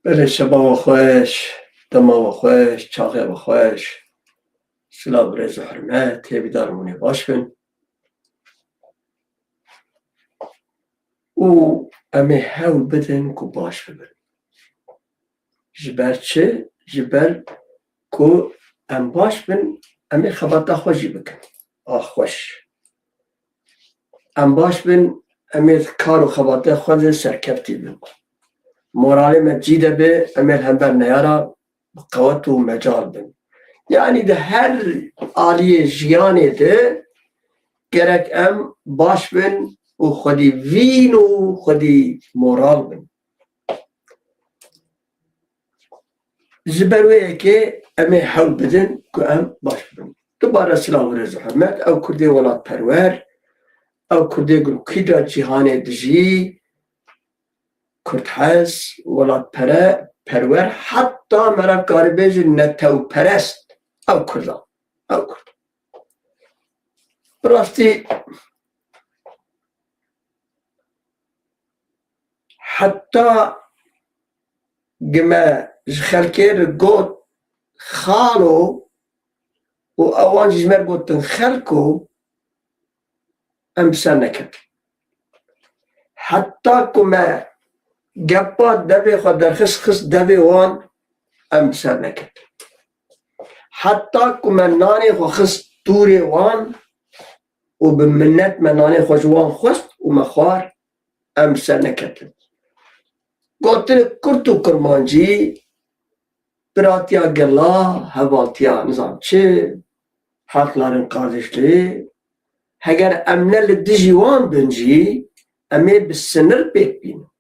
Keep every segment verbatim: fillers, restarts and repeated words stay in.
Belê, şeva we xweş, dema we xweş, çaxê we xweş. Silav, rêz û hurmet, hêvîdar im hûn ê baş bin. Û em ê hewl bidin ku baş bibin. Ji ber çi? Ji ber ku em baş bin, em ê xebata xwe jî bikin. A xweş. Em baş bin, em ê kar û xebatê xwe de serkeftî bin. Moralê me cî de be, em ê li hember neyara bi qewet û mecal bin. Yanî di her aliyê jiyanê de gerek em baş bin û xwedî vîn û xwedî moral bin. Ji ber wê yekê em ê hewl bidin ku em baş bibin. Dubare silav û rêz û hurmet, ew Kurdê welatperwer, ew Kurdê ku li kîja cîhanê dijî, Kurdhez, welatpere-, perwer, heta meriv karî bêjin netewperest, ew Kurd e. Ew Kurd. Bi rastî heta gi me ji xelkê re got xalo û ewan jî ji me re gotin xelko, em bi ser neketin. Heta ku me gepa devê xwe derxist, xist devê wan, em bi ser neketin. Heta ku me nanê xwe xist tûrê wan û bi minnet me nanê xwe ji wan xwest û me xwar, em bi ser neketin. Gotinê Kurd û Kurmancî, biratiya gela, hevaltiya nizam çi, hakların kardeşliği, heger em ne li dijî wan bin jî, em ê bi sinir pêk bînin.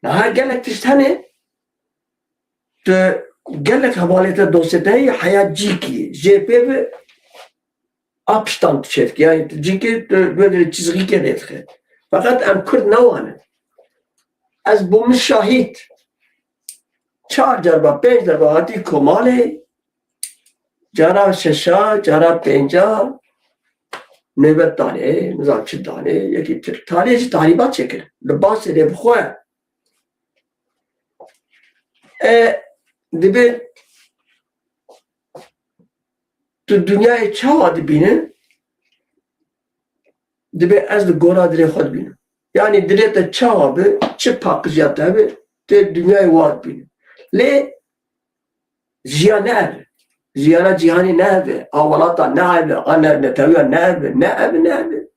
Niha gelek tişt hene, tu gelek hevalê te, dostê te heye, heya cîkî jê pê bi a piştan tu çêdikî. Yanî tu cîkê tu wê dirê çizgîkê lê dixe. Feqet em Kurd ne wan in. Ez bû min şahîd. Çar cerba, pênc cerba hatî komalê, cara şeşa, cara pênca nêbet danê, nizam çi danê, yekî Tirk. Talê jî tahrîbat çêkir. Li basê lê bi xwe. E, dibe tu dinyayê çawa dibîne? Dibe ez li gora dilê xwe dibînim. Yanî dilê te çawa bi, çi paqijiya te bi, tu dinyayê wa dibîne. Lê jiyan ne ev e. Jiyana cîhanê ne ev e. A welata ne ev e. A ne-, netewiya ne ev e. Ne ev e, ne ev e.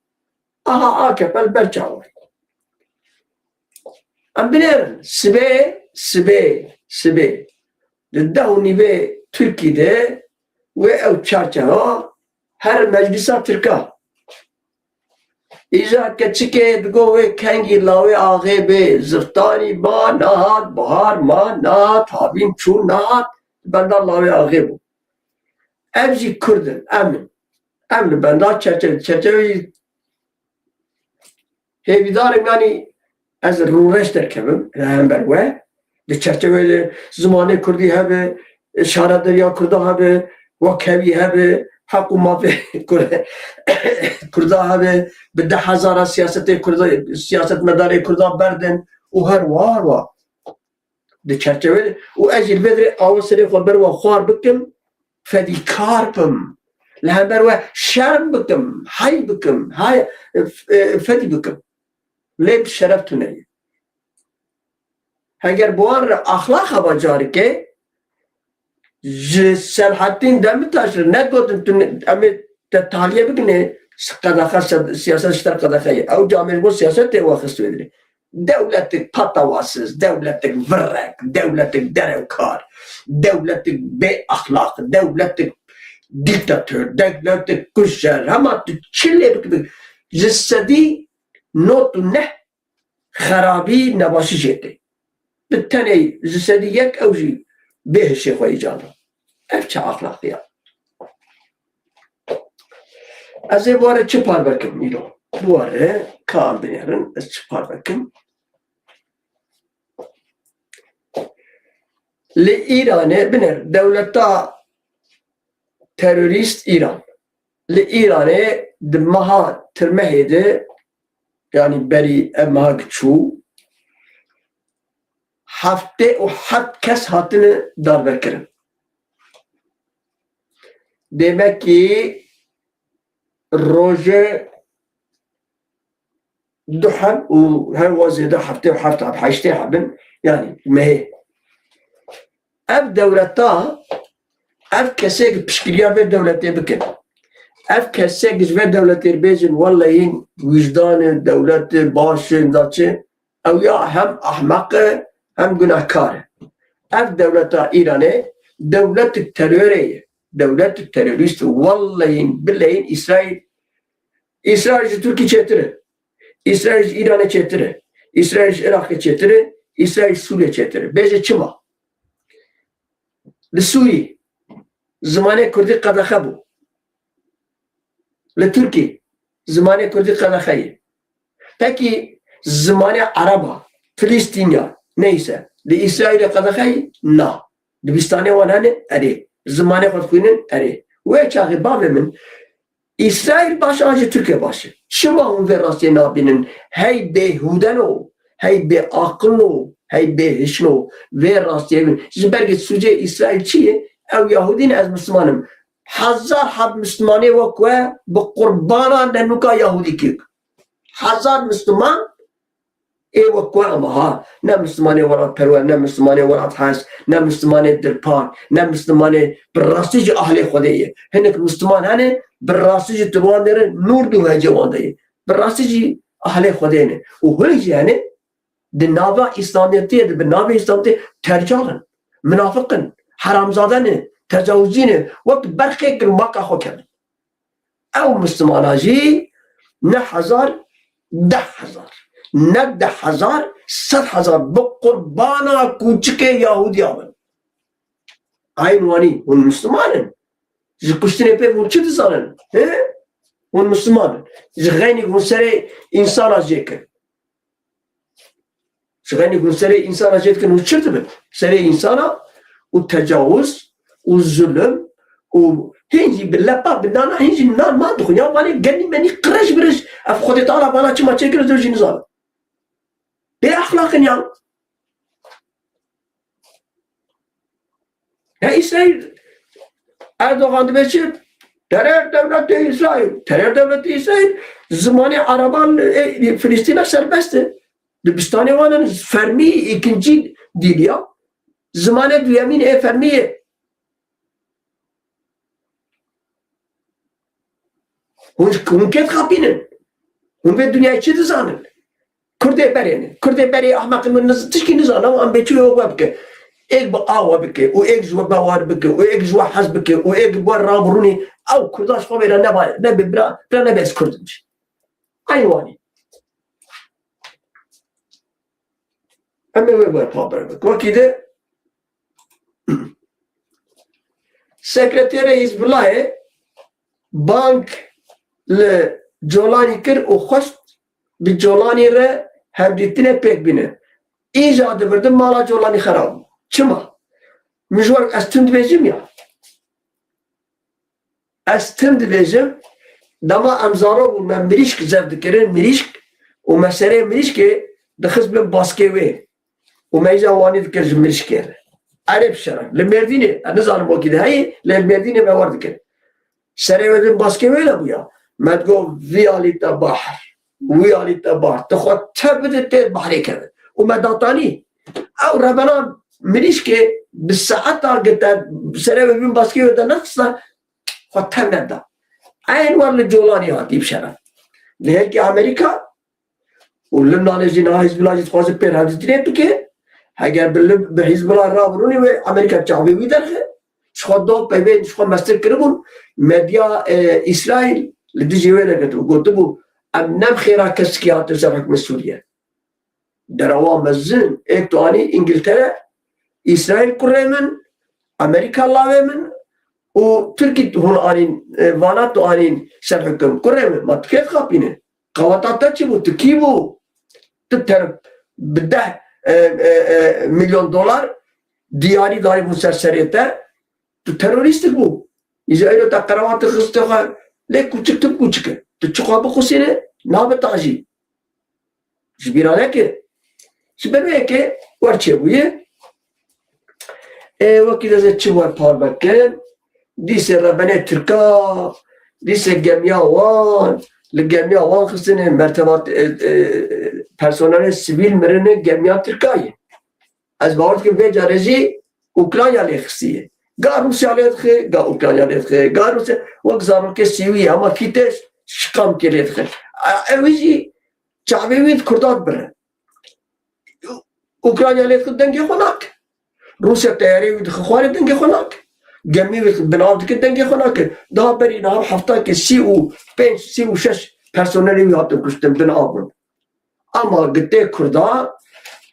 Aha, A K P li ber çawa. Em binêrin, sibê, sibê, sibê. Di deh û nîvê Tirkî de wê ew çarçewa her meclisa Tirka. Îja keçikê digo wê kengî lawê axê bê, ziftanî ma nehat, bihar ma nehat, havîn çû nehat, benda lawê axê bû. Ev jî Kurd in, em in. Em li benda çerçeve, çerçeveyî hêvîdar im, yanî ez rûreş derkevim li hember we. Di çerçeveyê de zimanê kurdî hebe, şaredariya kurda hebe, wekhevî hebe, heq û mafê kur-, kurda hebe, bi deh hezara siyasetê kurda, siyasetmedarê kurda berdin û her wa her wa. Di çerçeveyê de û ez jî li vê dirê awa serê xwe ber wan xwar bikim, fedîkar bim. Li hember we şerm bikim, hey bikim, hey, e, fedî bikim. Lê bi şeref tune ye. Heger bi wan re axlaq heba carike, ji Selahattîn Demirtaş re negotin tu ne-, em ê te tahliye bikin, ê qedexe se-, siyaset ji te re qedexe ye. Ew camêr ji bo siyasetê we xist wê dirê. Dewletik patawasiz, dewletik virek, dewletik derewkar, dewletik bê axlaq, dewletik dîktator, dewletik kujer, hema tu çi lê bikî, ji sedî nod û neh xerabî, nebaşî jê tê. Bi tenê ji sedî yek ew jî bê hişê xwe îcada. Ev çi axlaqî ya? Ez ê bi we re çi parve kim îro? Bi we re ka em binêrin, ez çi parve kim? Li Îranê, binêr, dewleta terorîst Îran. Li Îranê di meha Tirmehê de, yanî berî ev meha ki çû, heftê û heft kes hatine darbe kirin. Demekî roje du heb û her wa zêde heftê û heft heb, heştê hebin, yani mehê. Ev dewleta, ev kesê ki piştgiriya vê dewletê bikin. Ev kesê ki ji vê dewletê bêjin, wellehî wijdanê dewletê baş e, da çi? Ew ya hem ahmeq e, hem gunehkar e. Ev dewleta Îranê dewletik terorê ye. Dewletik terorîst e. Wellehîn, bilehîn Îsraîl, Îsraîl ji Tirkî çêtir e. Îsraîl ji Îranê çêtir e. Îsraîl ji Iraqê çêtir e. Îsraîl ji Sûriyê çêtir e. Bêje çima? Li Sûrî zimanê kurdî qedexe bû. Li Tirkî zimanê kurdî qedexe ye. Pekî zimanê ereba, Filistîniya, neyse, li Îsraîlê qedexe ye? Na. Dibistanê wan hene? Erê. Zimanê xwe dixwînin? Erê. Wê çaxê bavê min, Îsraîl baş an ji Tirkiye baş e. Çima hûn vê rastiyê nabînin? Hey bêhûden o, hey bêaqil o, hey bêhişn o. Vê rastiyê bin. Ji ber ku sûcê Îsraîl çi ye? Ew Yahûdî ne, ez Misliman im. Hezar heb Mislimanê wek we bi qurbana nenûka Yahûdî kir. Hezar Misliman ê wek we ama ha. Ne Mislimanê welatperwer, ne Mislimanê welathes, ne Mislimanê dilpak, ne Mislimanê bi rastî jî ahlê Xwedê ye. Hinek Misliman hene, bi rastî jî tu wan dêre nûr dû hecê wan de ye. Bi rastî jî ahlê Xwedê ne. Û hinek jî hene, di nava Îslamiyetê de, bi navê Îslamiyetê tercal in, minafiq in, heramzade ne, tecawizcî ne, wek berxek li maka xwe kevin. Ew Mislimana jî ne hezar, deh hezar, ne deh hezar, sed hezar bi qurbana kûçikê Yahudiya bin. Eyn wanî, hûn Misliman in. Ji kuştinê pê hûn çi dizanin? He? Hûn Misliman in. Ji xeynî hûn serê însana jê kir. Ji xeynî hûn serê însana jê dikin, hûn çi dibin? Serê însana û tecawuz û zulm û hîn jî bi lepa, bi nana, hîn jî nan man dixwin. Ya vanê genî menî qirij birij. Ev Xwedê Teala vana çima çêkir, ez jî nizanim. Bê exlaq in ya. Ya Îsraîl, Erdogan dibê çi? Terör devleti Îsraîl. Terör devleti Îsraîl zimanê Ereban, e, Filistîna serbest e. Dibistanê wan in fermî, îkincî dîl ya. Zimanê duyemîn ê fermî ye. Hûn, hûn kê dixapînin? Hûn vê dinyayê çi dizanin? Kurdê berê ne. Kurdê berê ahmeqin min niz-, tişkî nizane, ama em bê çi we bike. Êk bi a we bike, û êk ji we bawer bike, û êk ji we hez bike, û êk bi we rabirûnî, ew Kurda ji xwe bêre neba, nebe bira, bira nebe ez Kurd im jî. Eyn wanî. Em ê wê bi we paber bikin. Wekî de Sekreterê Hizbullahê bang li Colanî kir û xwest bi Colanî re hevdîtinê pêk bîne. Îja divirdim mala Colanî xerab bû. Çima? Min ji we ez tim dibêjim ya. Ez tim dibêjim, dema em zarok bûn, me mirîşk zef dikirin, mirîşk, û me serê mirîşkê dixist bin baskê wê. Û me îja wanî dikir ji mirîşkê re. Erê bi şeref. Li Mêrdînê, ez nizanim wekî de heyî, lê li Mêrdînê me wer dikir. Serê wê bin baskê wê de bûya. Me digot, vî alî te bahr, wî alî te bahr. Tu xwe te bide tê bahrê keve. Û me datanî. Ew rebena mirîşkê bi saeta girte serê wê bin baskê wê de nexista, xwe tev neda. Eyn wer li Colanî hatî bi şeref. Li herkê Amerîka û Libnanê jî niha Hizbullah jî dixwaze pêr hevdîtinê bike. Heger bi Lib-, bi Hizbullah rabirûnî wê Amerîka çavê wî derxe. Ji xwe do peyvên ji xwe mestir kiribûn. Medya, e, Îsraîl li dijî wê derketibû. Gotibû, em ne bi xêra kesikî hatin ser hikûmet Sûriye. Derewa mezin, ê tu anî Îngiltere, Îsraîl kurê min, Amerîka lawê min û Tirkî hûn anîn, e, vana tu anîn ser hukm. Kurê min, ma tu kê dixapîne? Qeweta te çi bû? Tu kî bû? Tu ter-, bi deh, e, e, e, milyon dolar diyarî darîbû ser serê te. Tu terorîstik bû. Îja îro te qerewa tu xiste xwe. Lê kûçik tu kûçik e. Tu çi xwe bixusîne, nabe tajî. Ji bîra neke. Ji ber wê yekê wer çêbûye. Ê, wekî de zê çi wer parve kin, dîsê rebenê Tirka, dîsê gemiya wan, li gemiya wan xistine mertebat, e, e, personelê sivîl mirine gemiya Tirka ye. Ez bawer dikim vê carê jî Ukrayna lê xistiye. Ga Rûsya lê dixe, ga Ukrayna lê dixe, ga Rûsya wek zarokê sîwî ye, hema kî tê şiqamkê lê dixe. E, ew jî çavê wî di Kurdan bire. Ukrayna lê dixe dengê xwe nake. Rûsya teyarê wî dixe xwarê dengê xwe nake. Gemî wî binav dike dengê xwe nake. Daha berî niha hefta ke sî û pênc, sî û şeş personelê wî hatin kuştin, binav bûn. Ama gitê Kurda,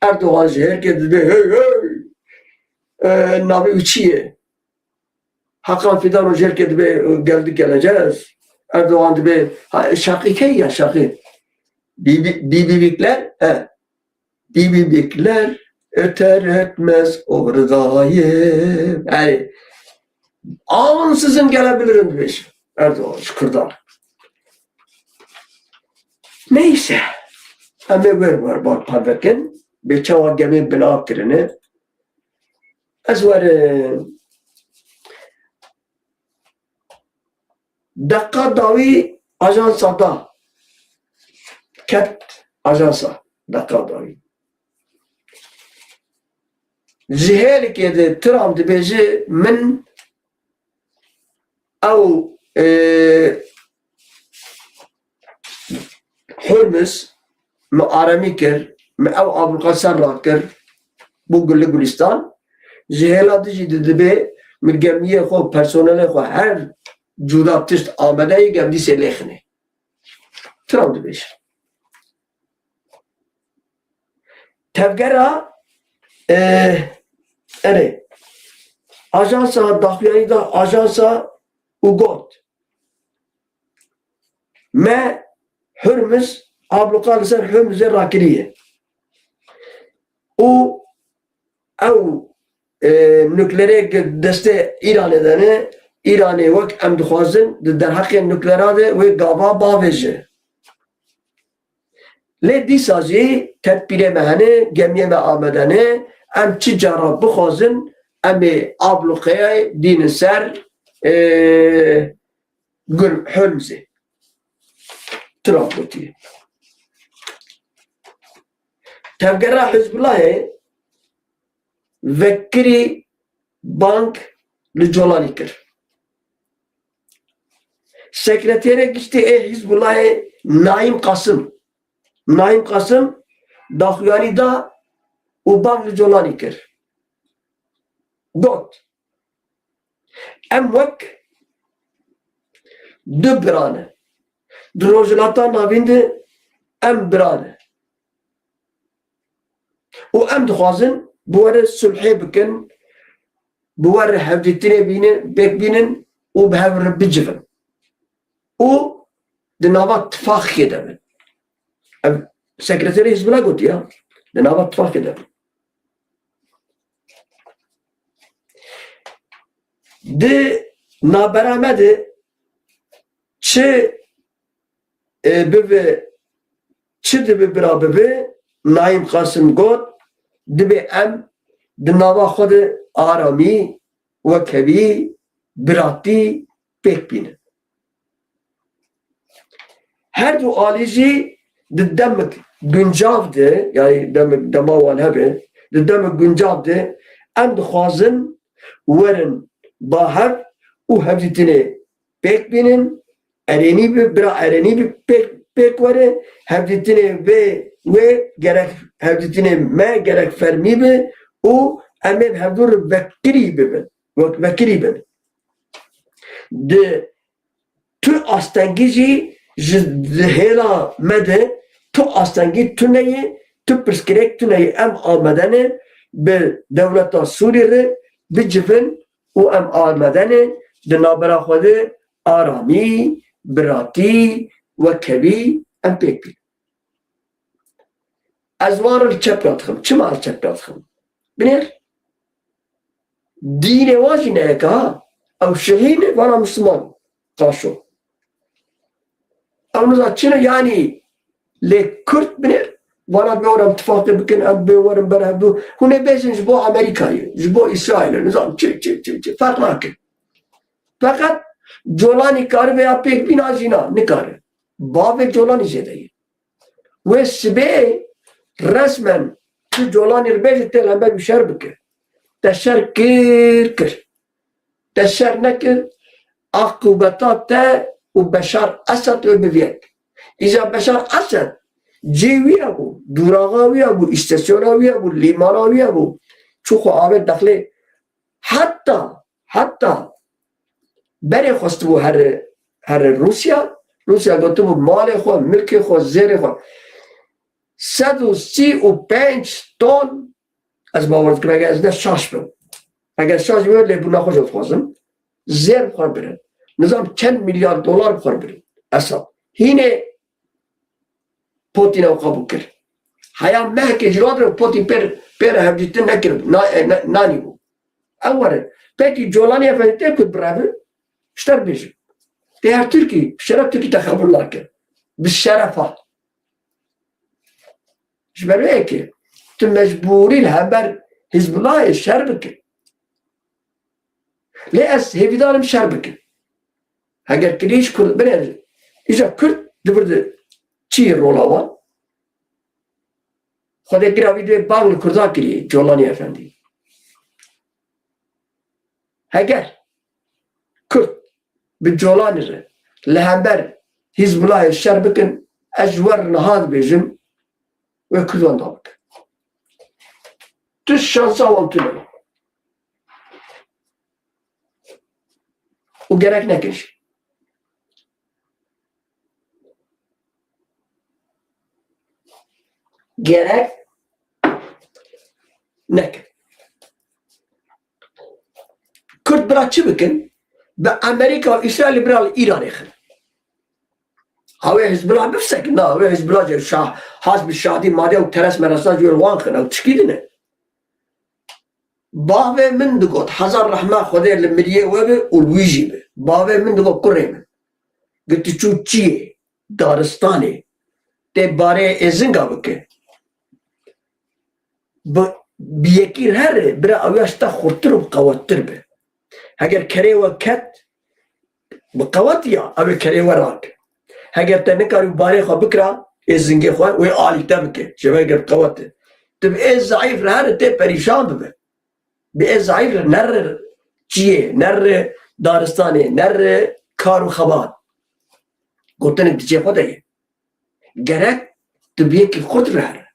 Erdogan ji herkê dibe hey hey. E, navê wî çi ye? Hakan Fidan û ji herkê dibe geldi geleceğiz. Erdogan dibe, ha, Şaqî key ya Şaqî? Bibi, Bibi Bikler, he. Bibi Bikler öter ötmez oradayım. Yani, ansızın gelebilirim dibêje Erdogan ji Kurdan. Neyse. Em ê wer wer bar parve kin. Bê çawa gemê bina kirine. Ez werim. Deqa dawî ajansa da. Ket ajansa. Deqa dawî. Ji hêlikê de Trump dibêje min ew, e, Hurmuz, min aremî kir, min ew abluqa ser rakir, bû gulli gulistan. Ji hêla dijî de dibê min gemiyê xwe, personelê xwe her cuda tişt amade ye, gem dîsê lêxinê. Trump dibêje. Tevgera, e, erê, ajansa daxuyanî da ajansa û got, me Hurmuz, abluqa li ser Hurmuzê rakiriye. Û ew, e, nuklerê destê Îranê de ne, Îranê wek em dixwazin di derheqê nuklera de wê gava bavêje. Lê dîsa jî tedbîrê me hene, gemiyê me amade ne, em çi cara bixwazin, em ê abluqeyê dînin ser, e, Gur-, Hurmuzê. Trump gotiye. Tevgera Hizbullahê vekirî bang li Colanî kir. Sekreterê Giştî ê Hizbullahê Naîm Qasim, Naîm Qasim daxuyanî da û bang li Colanî kir. Got, em wek du bira ne. Di Rojhilata Navîn de em bira ne. Û em dixwazin bi we re sulhê bikin, bi we re hevdîtinê bînin, pêk bînin û bi hev re bicivin. Û di nava tifaqê de bin. Ev sekreterê Hizbullah gotiye, di nava tifaqê de bin. Di navbera me de çi, e, bibe, çi dibe bira bibe, Naîm Qasim got, dibe em di nava xwe de aramî, wekhevî, biratî pêk bînin. Her du alî jî di demek guncav de, yani demek dema wan hebe, di demek guncav de em dixwazin werin ba hev û hevdîtinê pêk bînin, erênî bi, bira erênî bi pêk, pêk were, hevdîtinê vê wê gerek hevdîtinê me gerek fermî bi û em ê bi hevdû re vekirî bibin, wek vekirî bin. Di tu astengî jî ji hêla me de tu astengî tune ye, tu pirsgirêk tune ye. Em amade ne bi dewleta Sûrî re bicivin û em amade ne di navbera xwe de aramî, biratî, wekhevî em pêk bînin. Ez wan re li çepra dixim. Çima ez çepra dixim? Binêr. Dînê wan jî ne yek e ha. Ew şihî ne, vana misliman. Qaşo. Ew niza çi ne, yanî lê Kurd binêr. Vana dibê werin tifaqê bikin, em dibê werin ber hevdu. Hûn ê bêjin ji bo Amerîkayê, ji bo Îsraîlê, nizam çi, çi, çi, çi, ferq nake. Feqet Colanî karibe ya pêk bîna jî na, nikare. Bavê Colanî zêde ye. Wê sibê resmen tu Colanî re bêjî tê li hember wî şer bike. Te şer kir, kir. Te şer nekir, a qûbeta te û Beşar Esed wê biviyek. Îja Beşar Esed cê wî hebû, dûraxa wî hebû, îstasyona wî hebû, lîmana wî hebû. Çû xwe avêt dexlê. Heta, heta berê xwestibû here, here Rûsya. Rûsya gotibû malê xwe, milkê xwe, zêrê xwe. Sed û sî û pênc ton, ez bawer dikim, eger ez ne şaş bim. Eger şaş bim, lê bûna xwe jî dixwazim. Zêr bi xwe birin. Nizam çend milyar dolar bi xwe birin. Esad. Hînê Putin ew qebûl kir. Heya mehekê ji wan re Putin pêr, pêr hevdîtin nekir. Na, e, ne, nanî bû. Ew were. Pekî Colanî Efendî tê ku bireve, ji te re bêjim. Tê her Tirkî, bi şeref Tirkî te qebûl nake. Bi şerefa. Ji ber wê yekê tu mecbûrî li hember Hizbullahê şer bike. Lê ez hêvîdar im şer bikin. Heger kirî ji Kurd, binêrin. Îja Kurd di vir de çi ye rola wan? Xwedê gira vîdyoyê bang li Kurdan kiriye, Colanî Efendî. Heger Kurd bi Colanî re li hember Hizbulahê şer bikin, ez ji we re niha dibêjim, wê Kurd wenda bike. Tu şansa wan tune. Û gerek nekin jî. Gerek nekin. Kurd bira çi bikin? Bi Amerîka û Îsraîlê bira li Îranê xin. Hawê Hizbullah bifsekin, na, hawê Hizbullah jê şah, has bi şadî, madê û teres meresa jê wan xin, ew tişkî din e. Bavê min digot, hezar rehma Xwedê li miriyê we be û li wî jî be. Bavê min digot, kurê min, gi tu çû çiyê, daristanê, tê barê êzinga bike. Bi, bi yekî here, bira ew ya ji te xurtir û qewettir be. Heger kerê we ket, bi qewet ya, ew ê kerê we rake. Heger te nikarî barê xwe bikira, ê zingê xwe, wê alî te bike. Ji ber ger qewet e. Tu bi ê zeîf re here tê perîşan bibe. Bi ê zeîf re nere çiyê, nere daristanê, nere kar û xebat. Gotinek di cê xwe de ye. Gerek tu bi yekî xurt re here.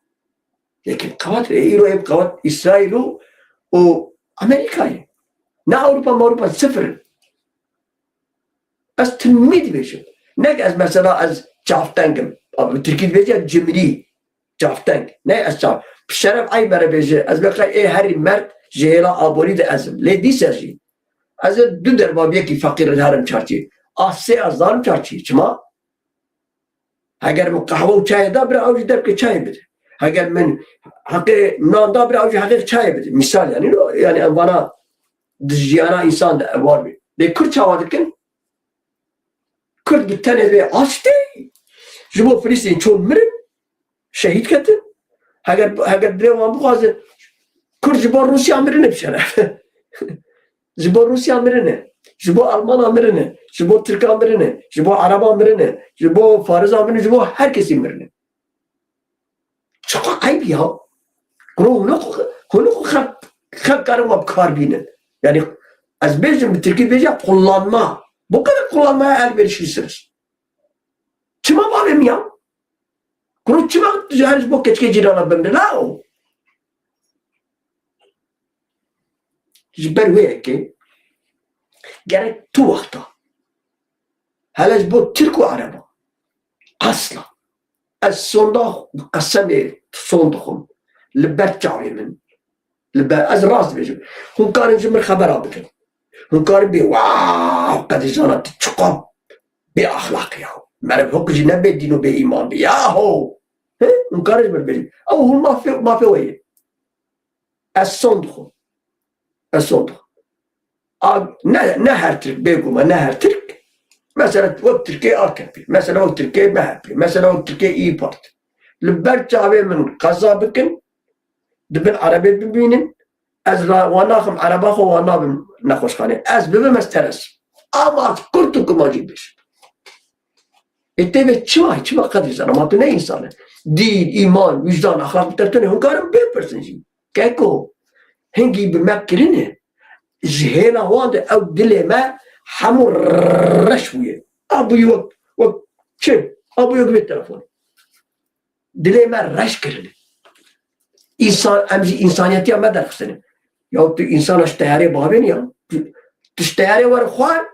Yekî bi qewet re. Îro ê bi qewet Îsraîl û, û Amerîka ye. Ne Ewropa, Ewropa sifir in. Ez timî dibêjim. Ne ki ez mesela ez çavteng im. Bi tirkî dibêje cimrî. Çavteng. Ne ez çav. Bi şeref ey mere bêje. Ez be qey ê herî merd ji hêla aborî de ez im. Lê dîse jî. Ez ê du derma bi yekî feqîr herim çarçî. A sê ez zanim çarçî. Çima? Heger min qehwe û çayê da bira ew jî devke çayê bide. Heger min heqê nan da bira ew jî heqê çayê bide. Misal yani, no, yani em vana di jiyana însan de ev war bê. Lê Kurd çawa dikin? Kurd bi tenê vê aç tê. Ji bo Filistîn çûn mirin, şehîd ketin. Heger, heger dilê wan bixwaze, Kurd ji bo Rûsya mirine bi şeref. Ji bo Rûsya mirine, ji bo Almana mirine, ji bo Tirka mirine, ji bo Ereba mirine, ji bo Farisa mirine, ji bo her kesî mirine. Çiqa eyb ya. Kuro hûn xwe, hûn xwe xelk, xelk karin we bi kar bînin. Yani ez bêjim bi tirkî bêje kullanma. Bu kadar kullanmaya elverişlisiniz. Çima bavê min ya? Kuro çima ji her ji bo keçikê cîrana bimrin ha o? Ji ber wê yekê gerek tu wexta hele ji bo Tirk û Ereba asla. Ez sonda qesemê son dixwim li ber çavê min. Li ber, ez rast dibêjim. Hûn karin ji min xebera bikin. Hûn karin bê, wow, qedî zana tu çiqa bê axlaq ya. Meriv hok jî ne bê dîn û bê îman bê. Yaho! He? Hûn karin ji min bêjin. Ew hûn mafê, mafê we ye. Ez son dixwim. Ez son dixwim. A, ne, ne her Tirk, bêguman, ne her Tirk. Mesela wek Tirkê A K P, mesela wek Tirkê M H P, mesela wek Tirkê İYİ Parti. li ber çavê min qeza bikin, di bin erebê bimînin, ez la, wan naxim ereba xwe, wan nabim nexweşxanê. Ez bibim, ez teres. Ama kurt û kimancî bêjin. Ê tê vê çima, çima qedrî zana? Ma tu ne însan e. Dîn, îman, wijdan, exlaq bi te tune. Hûn karin bipirsin jî. Keko, hingî bi me kirine. Ji hêla wan de ew dilê me hemû reş bûye. A bûye wek, wek çi? A bûye wek vê telefonê. Dilê me reş kirine. Însan, em jî însaniyetiya me derxistine. Ya tu însana ji teyarê bavênî ya. Tu, tu ji teyarê were xwar,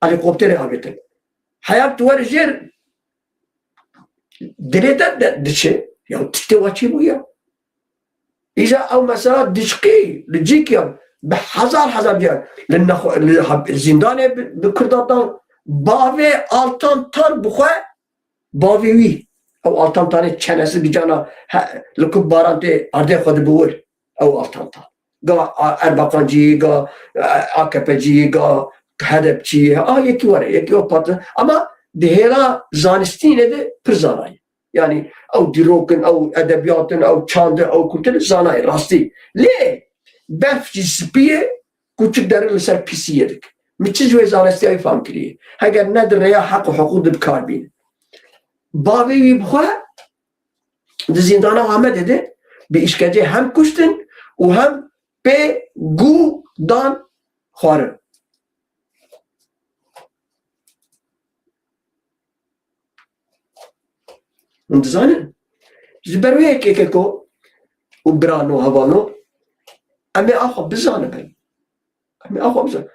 helîkopterê avêtin. Heya tu were jêr, dilê te de diçe. Ya tiştê wa çi bû ya? Îja ew mesela dişqî li cîkiyan bi hezar hezar diyan li nexwe-, li heb-, li zîndanê bi, bi Kurdan dan bavê Altan Tan bixwe, bavê wî ew Altan Tanê çenesiz bi cana he, li ku baran tê erdê xwe dibi wir ew Altan Tan. Ga A-, Erbaqancî, ga, e, A K P'cî, ga H D P'cî, a yekî were, yekî o parti. Ama di hêla zanistînê de pir zanayî. Yani ew dîrok in, ew edebiyat in, ew çand in, ew kultur in, zanayî, rastî. Lê berf jî spî ye, kûçik derin li ser pîsiyê dik. Min çi ji wê zanistiyayî fam kiriye? Heger ne di rêya heq û hiqûq de bi kar bîne. Bavê wî bi xwe di zîndana Amedê de bi îşkencê hem kuştin û hem pê gû dan xwarin. Hûn dizanin? Ji ber wê yekê keko û birano, hevalno, em ê axa bizanibin. Em ê axa bizan-,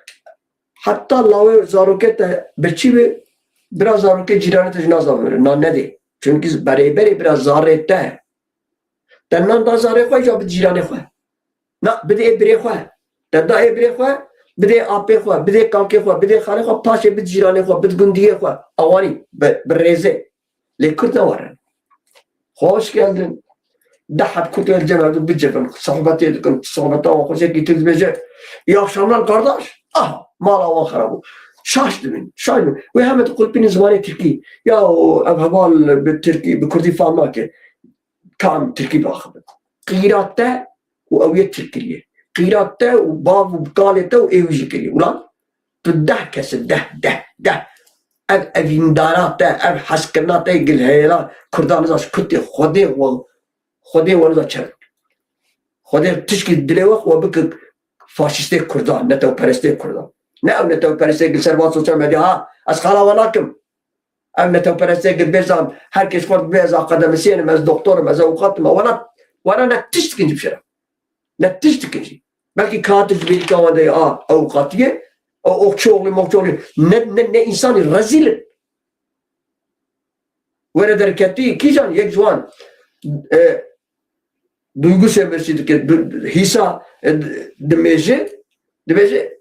heta lawê zarokê te birçî be, bira zarokê cîranê te jî nazanibin, nan nedê. Çunkî berê berê bira zarê te. Te nan da zarê xwe, îja bi cîranê xwe. Na, bidê ê birê xwe. Te da ê birê xwe, bidê apê xwe, bidê kalkê xwe, bidê xalê xwe, paşê bid cîranê xwe, bid gundiyê xwe. Awanî, bi, bi rêzê. Lê Kurd ne were. Hoş geldin. Deh heb Kurd li cem hev bicivin. Sohbetê dikin. Sohbeta wan xweşekî Tirk dibêje. İyi akşamlar kardeş. Aha, mala wan xerab bû. Şaş dibin. Şaş dibin. Wê heme diqulpînin zimanê Tirkî. Ya o, ev heval bi Tirkî, bi Kurdî fam nake. Tam Tirkî biaxivin. Qîra te û ew yê Tirk kiriye. Qîra te û bav û kalê te û ê wî jî kiriye. Ulan tu deh kes e, deh, deh, deh. Ev evîndara te, ev hezkirina te gil heyla Kurdan niza ji kutê Xwedê we, Xwedê we niza çer. Xwedê tişkî dilê we xwe bike faşîstê Kurdan, netewperestê Kurdan. Ne ew netewperestê gil ser van sosyal medya ha, ez xala we nakim. Ev netewperestê gil bêzan, her kes xwe dibê ez akademisyen im, ez doktor im, ez ewqat im. Wana, wana ne tişt dikin jî bişêre. Ne tişt dikin jî. Belkî ka tu ji bêrîka wan de a ewqatiyê, o okçuoğlu mokçuoğlu. Ne, ne, ne insanî rezîl in. Were derketî kîjan yek ji wan, e, duygu sömürüsü dike, du-, hîsa, e, dimêje, dibêje,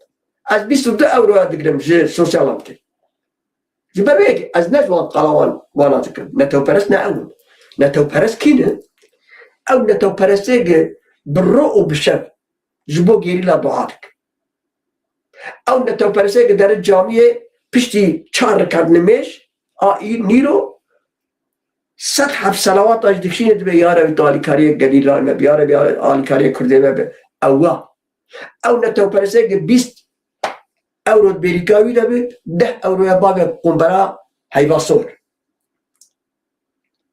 ez bîst û du euroya digirim ji sosyal amtê. Ji ber wê yekê ez ne ji wan qala wan, wana dikim. Netewperest ne ew in. Netewperest kî ne? Ew netewperestê ki bi ro û bi şev ji bo gerîla dua dikin. Ew netewperestê ki derin camiyê piştî çar rekat nimêj, a î-, nîro sed heb selawata jî dikişîne dibe, ya Rebî tu alîkariyê gerîla me bi, ya Rebî alîkariyê Kurdê me bi. Ew wa. Ew netewperestê ki bîst ewro di bêrîka wî de bi, deh ewroya bavê qumbera heyva sor.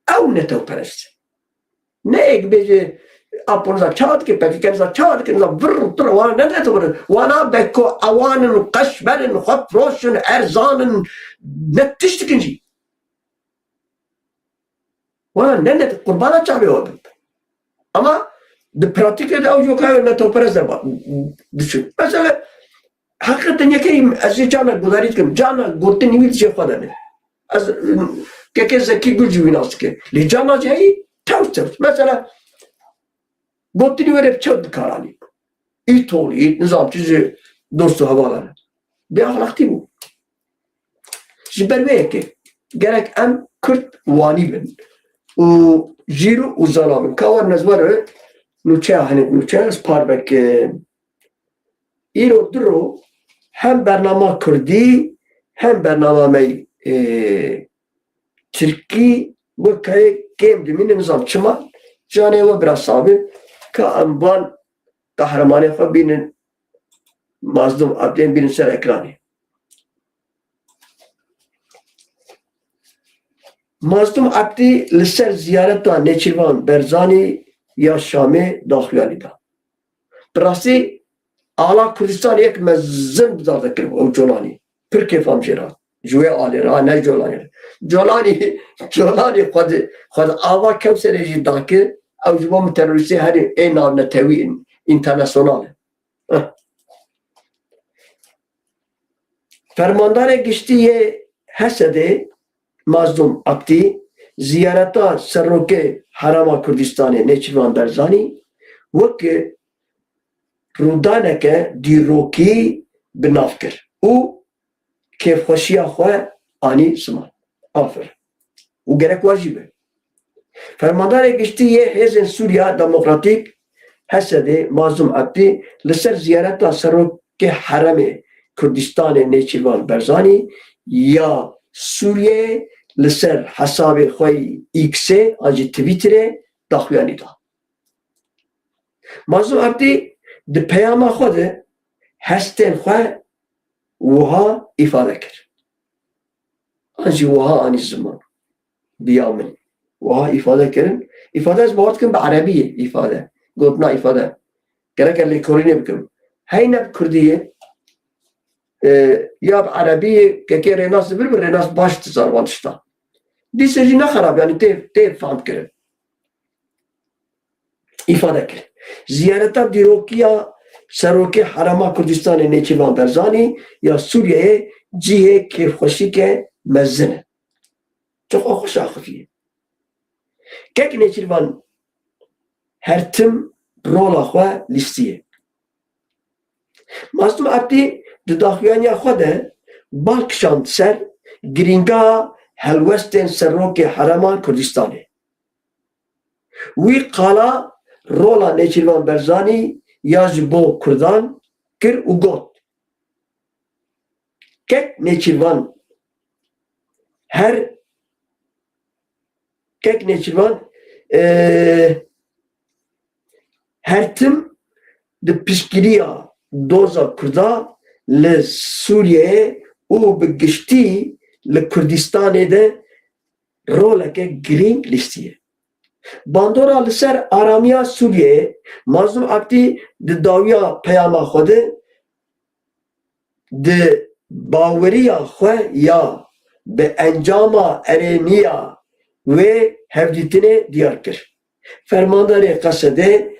Ew netewperest. Ne êk bêje Apo niza çawa dike, P K K niza çawa dike, niza vir tir wana ne netewperest. Wana beko ewan in, qeşber in, xwe firoş in, erzan in, ne tişt dikin jî. Wana ne, ne qurbana çavê we bin. Ama di pratîkê de ew jî wek netewperest de ba-, diçin. Mesela, heqîqeten yekê ez jê cana gudarî dikim. Cana gotinî wî di cê xwe de ne. Ez, keke Zekî Gul jî wî nas dike. Lê cana jî heyî tewr tewr. Mesela, gotinî were bi çew dikaranî. Îtolî, nizam çi ji dost û hevalan e. Bêaxlaqtî bû. Ji ber vê yekê gerek em Kurd wanî bin û jîr û zana bin. Ka werin ez were nûçeya hinek nûçe ez parve kim. Îro du ro hem bernama Kurdî hem bernama me, e, Tirkî Bo kayê kêm dimînin, nizam çima. Canê we bira sabî ka em van qehremanê xwe bînin, Mazlûm Ebdî bînin ser ekranê. Mazlûm Ebdî li ser ziyareta Nêçîrvan Berzanî ya Şamê daxuyanî da. Bi rastî ala Kurdistanê yek mezin bizar dikir ew Colanî. Pir kêfam jê re. Ji wê alî re, ne Colanî re. Colanî, Colanî xwe di, xwe di ava Kewserê jî dakir, ew ji bo min terorîstê herî ê navnetewî in, înternasyonal e. Heh. Fermandarê Giştî yê H S D'ê Mazlûm Abdî ziyareta serokê Herêma Kurdistanê Nêçîrvan Berzanî weke rûdaneke dîrokî bi nav kir û kêfxweşiya xwe anî ziman. Aferin. Û gerek wa jî be. Fermandarê Giştî yê Hêzên Sûriya Demokratîk, H S D'ê, Mazlûm Ebdî, li ser ziyareta serokê Herêmê Kurdistanê Nêçîrvan Berzanî ya Sûriyeyê li ser hesabê xwe yî X-ê an jî Twitterê daxuyanî da. Mazlûm Ebdî di peyama xwe de hestên xwe wiha îfade kir. An jî wiha anî ziman. Bi ya min. Wiha îfade kirin. Îfade ez bawer dikim bi erebî ye îfade. Gotina îfade. Gerek ez lêkolînê bikim. Hey ne bi kurdî ye, e, ya bi erebî ye, kekê Rênas dibir bi Rênas baş dizan wan tişta. Dîse jî ne xerab, yanî tê, tê fehm kirin. Îfade kir. Ziyareta dîrokiya Serokê Herêma Kurdistanê Nêçîrvan Berzanî ya Sûriyeyê cihê kêfxweşîke mezin e. Çiqa xweş axifiye. Kek Nêçîrvan her tim rola xwe lîstiye. Mazlûm Ebdî di daxuyaniya xwe de bal kişand ser girîngiya helwestên serokê Herêma Kurdistanê. Wî qala rola Nêçîrvan Berzanî ya ji bo Kurdan kir û got, Kek Nêçîrvan her, kek Nêçîrvan, e, her tim di piştgiriya doza Kurda li Sûriyeyê û bi giştî li Kurdistanê de roleke girîng lîstiye. Bandora li ser aramiya Sûriyeyê, Mazlûm Ebdî di dawiya peyama xwe de di baweriya xwe ya bi encama erêniya wê hevdîtinê diyar kir. Fermandarê Qesedê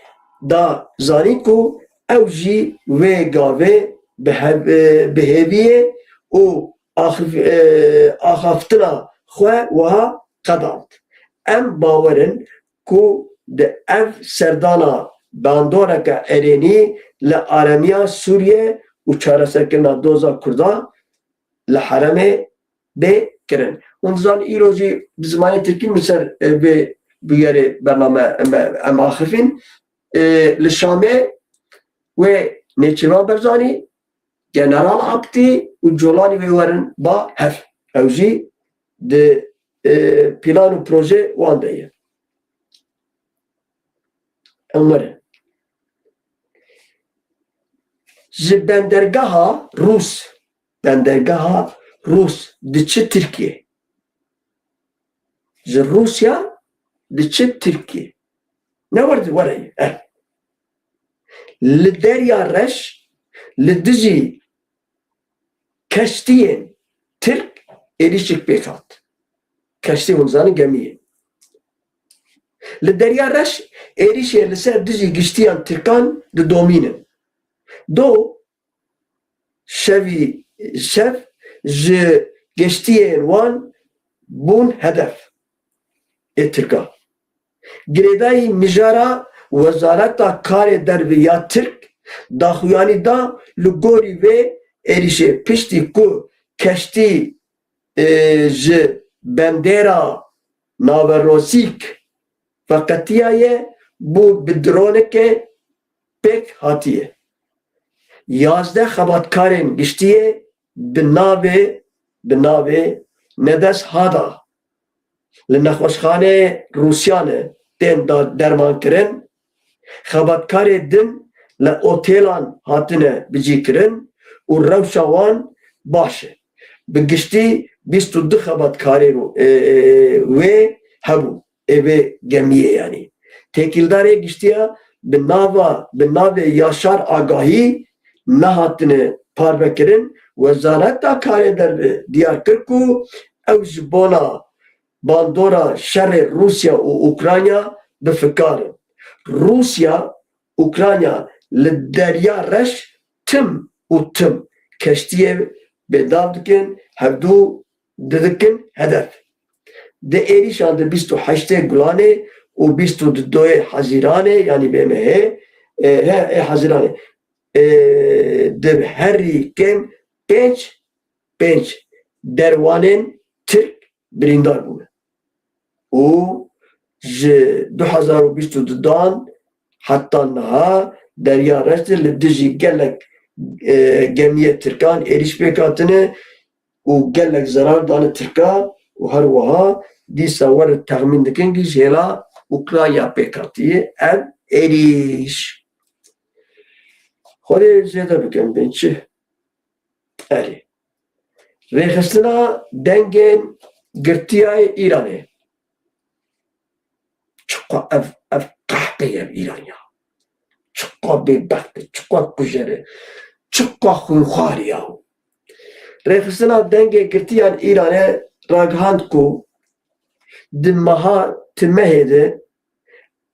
da zanîn ku ew jî wê gavê bi hev-, bi hêviyê û axif-, e, axaftina xwe wiha qedand. Em bawer in ku di ev serdana bandoreke erênî li aramiya Sûriye û çareserkirina doza Kurda li herêmê bê kirin. Hûn dizanin îro jî bi zimanê tirkî min ser, e, vê bûyerê bername em, em axifîn. E, li Şamê wê Nêçîrvan Berzanî, General Abdî û Colanî wê werin ba hev. Ew jî di, e, plan û proje wan de ye. Em werin. Ji bendergeha Rûs, bendergeha Rûs diçi Tirkiye. Ji Rûsya diçi Tirkiye. Ne were, were ye. Eh. Li Derya Reş li dijî keştiyên Tirk êrîşek pêk hat. Keştî hûn zanin gemiyê. Li Derya Reş êrîşê li ser dijî giştiyan Tirkan didomînin. Do şevî şev ji geştiyên wan bûn hedef ê Tirkan. Girêdayî mijara Wezareta Karê Derve ya Tirk daxuyanî da li gorî vê êrîşê piştî ku keştî, e, ji bendera Naverosîk veqetiyaye bû bi droneke pêk hatiye. Yazdeh xebatkarên giştiyê bi navê, bi navê Nedest Hada li nexweşxaneyê Rûsya ne tên da-, dermankirin. Xebatkarê din li otêlan hatine bicîkirin û rewşa wan baş e. Bi giştî bîst û du xebatkarê ro-, e, e, wê hebû, ê vê gemiyê yanî. Têkildarê giştiya bi nava, bi navê Yaşar Agahî nehatine parvekirin. Wezareta Karê Derve diyar kir ku ew ji bona bandora şerê Rûsya û Ukrayna bi fikar in. Rûsya, Ukrayna li Derya Reş tim û tim keştiyê bêdav dikin, hevdû didikin hedef. Di êrîşan di bîst û heştê Gulanê û bîst û dudoyê Hezîranê, yanî B M H, e, he, ê Hezîranê, e, di herî kêm pênc, pênc derwanên Tirk birîndar bûne. Û ji du hezar û bîst û dudan heta niha Derya Reş de li dijî gelek, e, gemiyê Tirkan êrîş pêk hatine û gelek zerar dane Tirka û her wiha dîsa werin texmîn dikin ku ji hêla Ukrayna pêk hatiye ev êrîş. Xwedê zêde bikin bên çi? Erê. Rêxistina dengên girtiyayê Îranê. Çiqa ev, ev qehpeyê ev Îran ya. Çiqa bêbext e, çiqa kujer e, çiqa xwînxwar e yahu. Rêxistina dengê girtiyan Îranê ragihand ku di meha timehê de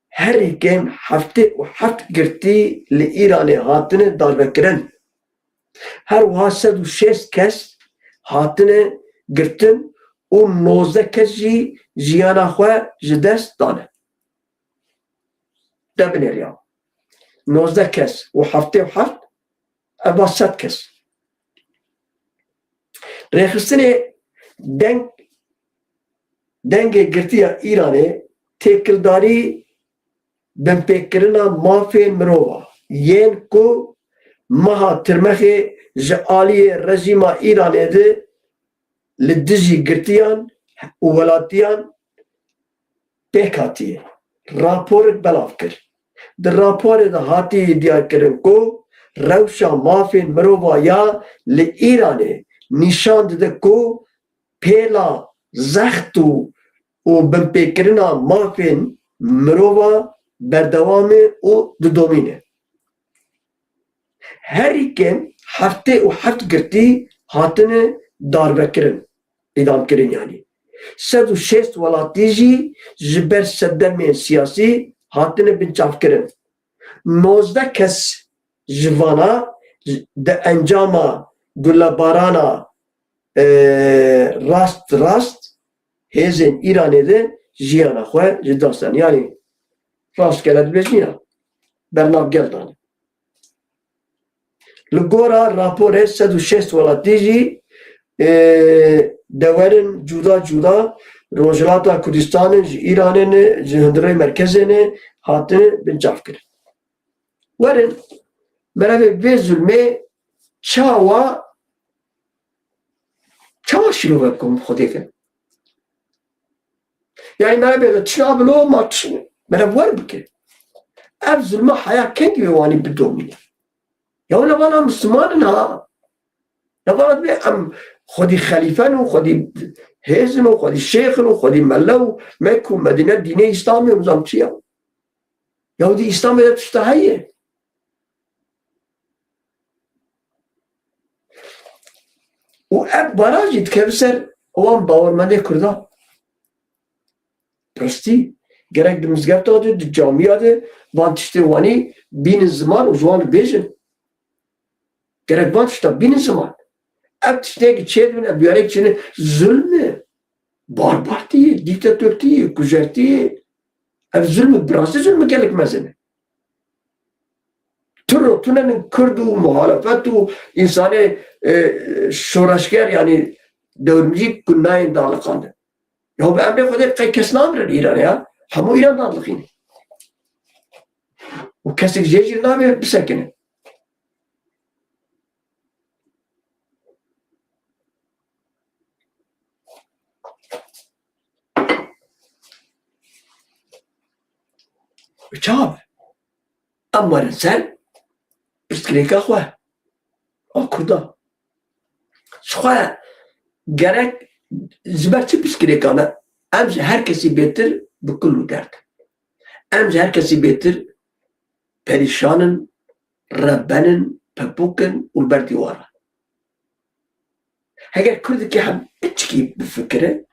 herî kêm heftê û heft girtî li Îranê hatine darvekirin. Her wiha sed û şêst kes hatine girtin û nozdeh kes jî jiyana xwe ji dest dane. De binêriya. Nozdeh kes û heftê û heft, eva sed kes. Rêxistinê deng, dengê girtiya Îranê têkildarî binpêkirina mafên mirova yên ku meha Tirmexê ji aliyê rejîma Îranê de li dijî girtiyan û welatiyan pêk hatiye, raporek belav kir. Di raporê de hatiye diyarkirin ku rewşa mafên mirova ya li Îranê nîşan dide ku pêla zext û, û binpêkirina mafên mirova berdewam e û didomîne. Herî kêm heftê û heft girtî hatine darvekirin, îdamkirin yanî. Sed û şêst welatî jî ji ber sedemên siyasî hatine binçavkirin. Nozdeh kes ji vana di encama gulebarana, e, rast rast hêzên Îranê de jiyana xwe ji dest dan. Yanî rastgele dibêjin ya, bernav gel dane. Li gora raporê sed û şêst welatî jî, e, dewerin cuda cuda Rojhilata Kurdistanê ji Îranê ne, ji hundirê merkezê ne hatine binçavkirin. Werin, merevê vê zulmê çawa, çawa şîrove bikin Xwedê ke? Yani merevê de çi nabilo ma çi, merev wer bike. Ev zulma heya kengî wê wanî bidomîne. Ya levana Misliman in ha. Levana dibê em xwedî xelîfen û xwedî hêzin û xwedî şêxin û xwedî melle û Mek û Medîne dînê Îslamê û nizam çi ya. Ya dî Îslamê de tişta heye. Û ev bara jî dikeve ser wan bawermendê Kurdan. Rastî, gerek di mizgefta de, di camiya de van tiştê wanî bînin ziman û ji wan bêjin. Gerek van tişta bînin ziman. Ev tiştê ki çêdibin, ev diyarek çêne zulm e. Barbartî, dîktatortî, kujertî. Ev zulm, bi rastî zulm gelek mezin e. Tu ro, tu nenin Kurd û muhalefet û însanê, e, şoreşger, yanî dewrmicî ku nayên daliqandin. Ya bi emrê Xwedê qey kes namirin Îranê ya. Hemû Îran dadilixîne. Û kesek jê jî nabê bisekine. Bi çav. Em werin ser pirsgirêka xwe. A Kurda. Ji xwe gerek ji ber çi pirsgirêkan e? Em ji her kesî bêtir bi kul û derd in. Em ji her kesî bêtir perîşan in, reben in, pepûk in û li ber dîwar e. Heger kurdekî hem piçikî bifikire,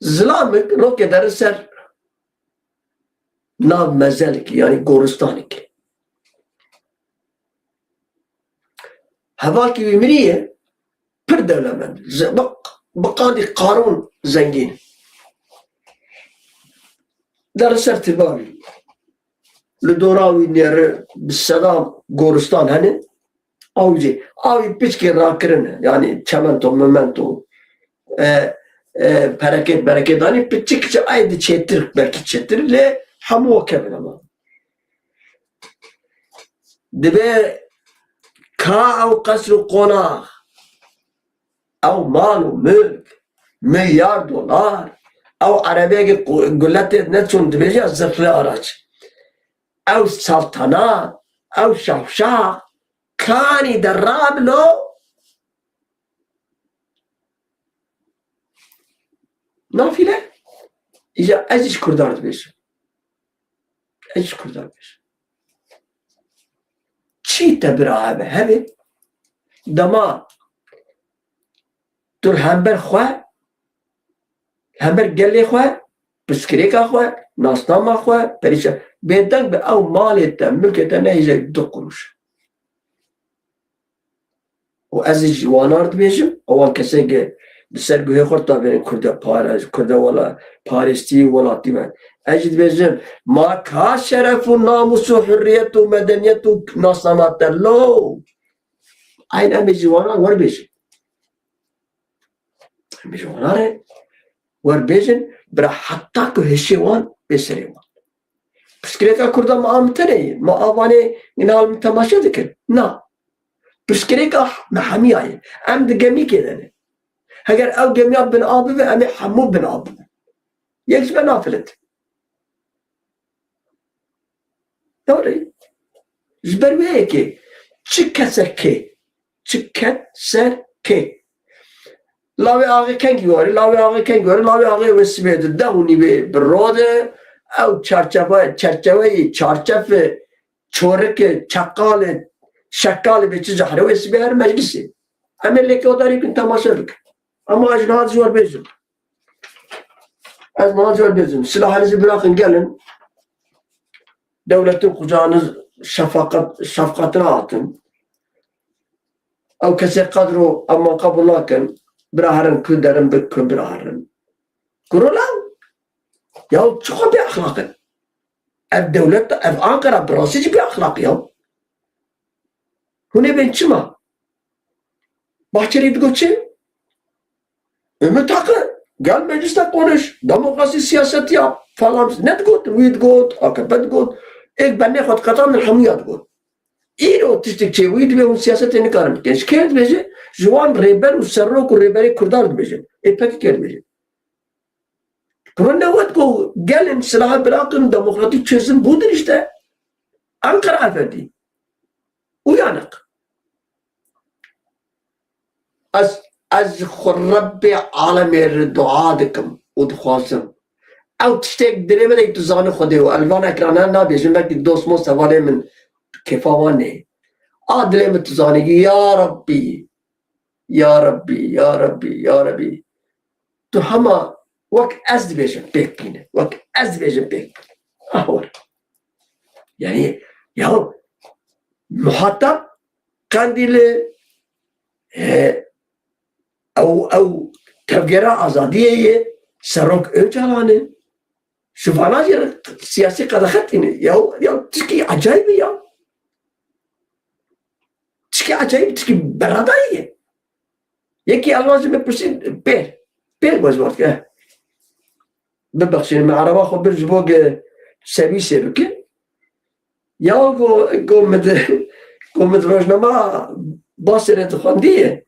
zilamik rokê dere ser nav mezelikî, yanî goristanikî. Hevalkî wî miriye, pir dewlemend, ze-, bi, bi qandî Qarûn zengîn. Dere ser tiba wî. Li dora wî nêre bi sedan goristan hene. Awicî, awî piçkê rakirine, yanî çemento, memento, e, e, perekêt, berekêt, anî piçik çi ay di çêtir, belkî çêtir, lê hemû wekevin ama. Dibe ka ew qesr û qonax, ew mal û milk, milyar dolar, ew erebeyekî qu-, guletê neçûn dibêje zirxli araç. Ew saltanat, ew şahşax, kanî de rabilo. Nafîle, îja ez ji Kurdan dibêjim. Ez ji Kurdan dibêjim. Çi te bira hebe, hebe, dema tu li hember xwe, li hember gelê xwe, pirsgirêka xwe, nasnama xwe, perîşan, bêdeng bi ew malê te, milkê te nehêje du quruş. Û ez ê ji wana re dibêjim, ewan kesên ke di ser guhê xwe re tavêrin Kurde para, Kurde wela-, parêstî welatî me. Ez jî dibêjim, ma ka şeref û namûs û hurriyet û medeniyet û nasnama te lo? Eyn em ê ji wana re werbêjin. Em ê ji wana re werbêjin, bira heta ku hişê wan bê serê wan. Pirsgirêka Kurda ma a min tenê ye. Ma a vanê ina li min temaşe dikir. Na. Pirsgirêka me hemiya ye. Em di gemîkê de ne. Heger ew gemiya bin av bibe, em ê hemû bin av bibin. Yek ji me nafilin. Dewrê. Ji ber wê yekê çi kesek kê, çi ket ser kê. Lawê axê kengî warê, lawê axê kengî warê, lawê axê wê sibê di deh û nîvê bi rode, ew çarçeva-, çerçeveyê, çarçefe, çorike, çeqalê, şekalê bê çi cehre wê sibê her meclisê. Em ê lêkedarî bikin temaşe bikin. Ama ez niha ji wan bêjim. Ez niha ji wan bêjim. Silahê jî biraxin gelin. Dewletin qucağını şefaqat, şefqatına atın. Ew kesê qedro eman qebul nakin. Bira herin ku derin bi ku bira herin. Kuro lan. Ya çi xwe bê exlaq in? Ev dewlet, ev Ankara bi rastî jî bê exlaq ya. Hûn ê bên çima? Bahçeli digot çi? Ümit Hakkı, gel mecliste konuş, demokrasi siyaseti yap falan. Ne digot? Wî digot, A K P digot. Êk benê xwe diqetandin hemûya digot. Îro tiştek çê wî dibe hûn siyasetê nikarin bikin. Ji kê dibêje? Ji wan rêber û serok û rêberê Kurdan dibêje. Ê P K K dibêje. Kurun newet ku gelin silahı bırakın, demokratik çözüm budur işte. Ankara Efendi. Uyanık. Ez, ez ji xwe Rebbê alemê re dua dikim û dixwazim. Ew tiştek dilê min ê tu zanî Xwedê û li van ekranan nabêjim, belkî dost most hevalê min kêfa wan neyê. A dilê min tu zanî, ya Rebbî, ya Rebbî, ya Rebbî, ya Rebbî. Tu hema wek ez dibêjim pêk bîne, wek ez dibêjim pêk bîne. Ah, were. Yani, ya muhatap Qendîlê, e, ew, ew tevgera azadiyê ye, Serok Ocalan e. Ji vana jî re siyasî qedexe tîne. Ya, ya tişkî ecayîb e ya. Tişkî ecayîb, tişkî beradayî ye. Yekî Elvan ji min pirsî, pêr. Pêr got, got, eh. Bibexşînin, min ereba xwe bir ji bo ge serwîsê bike. Ya go, go min di, go min di rojnama Basêrê dixwendiye.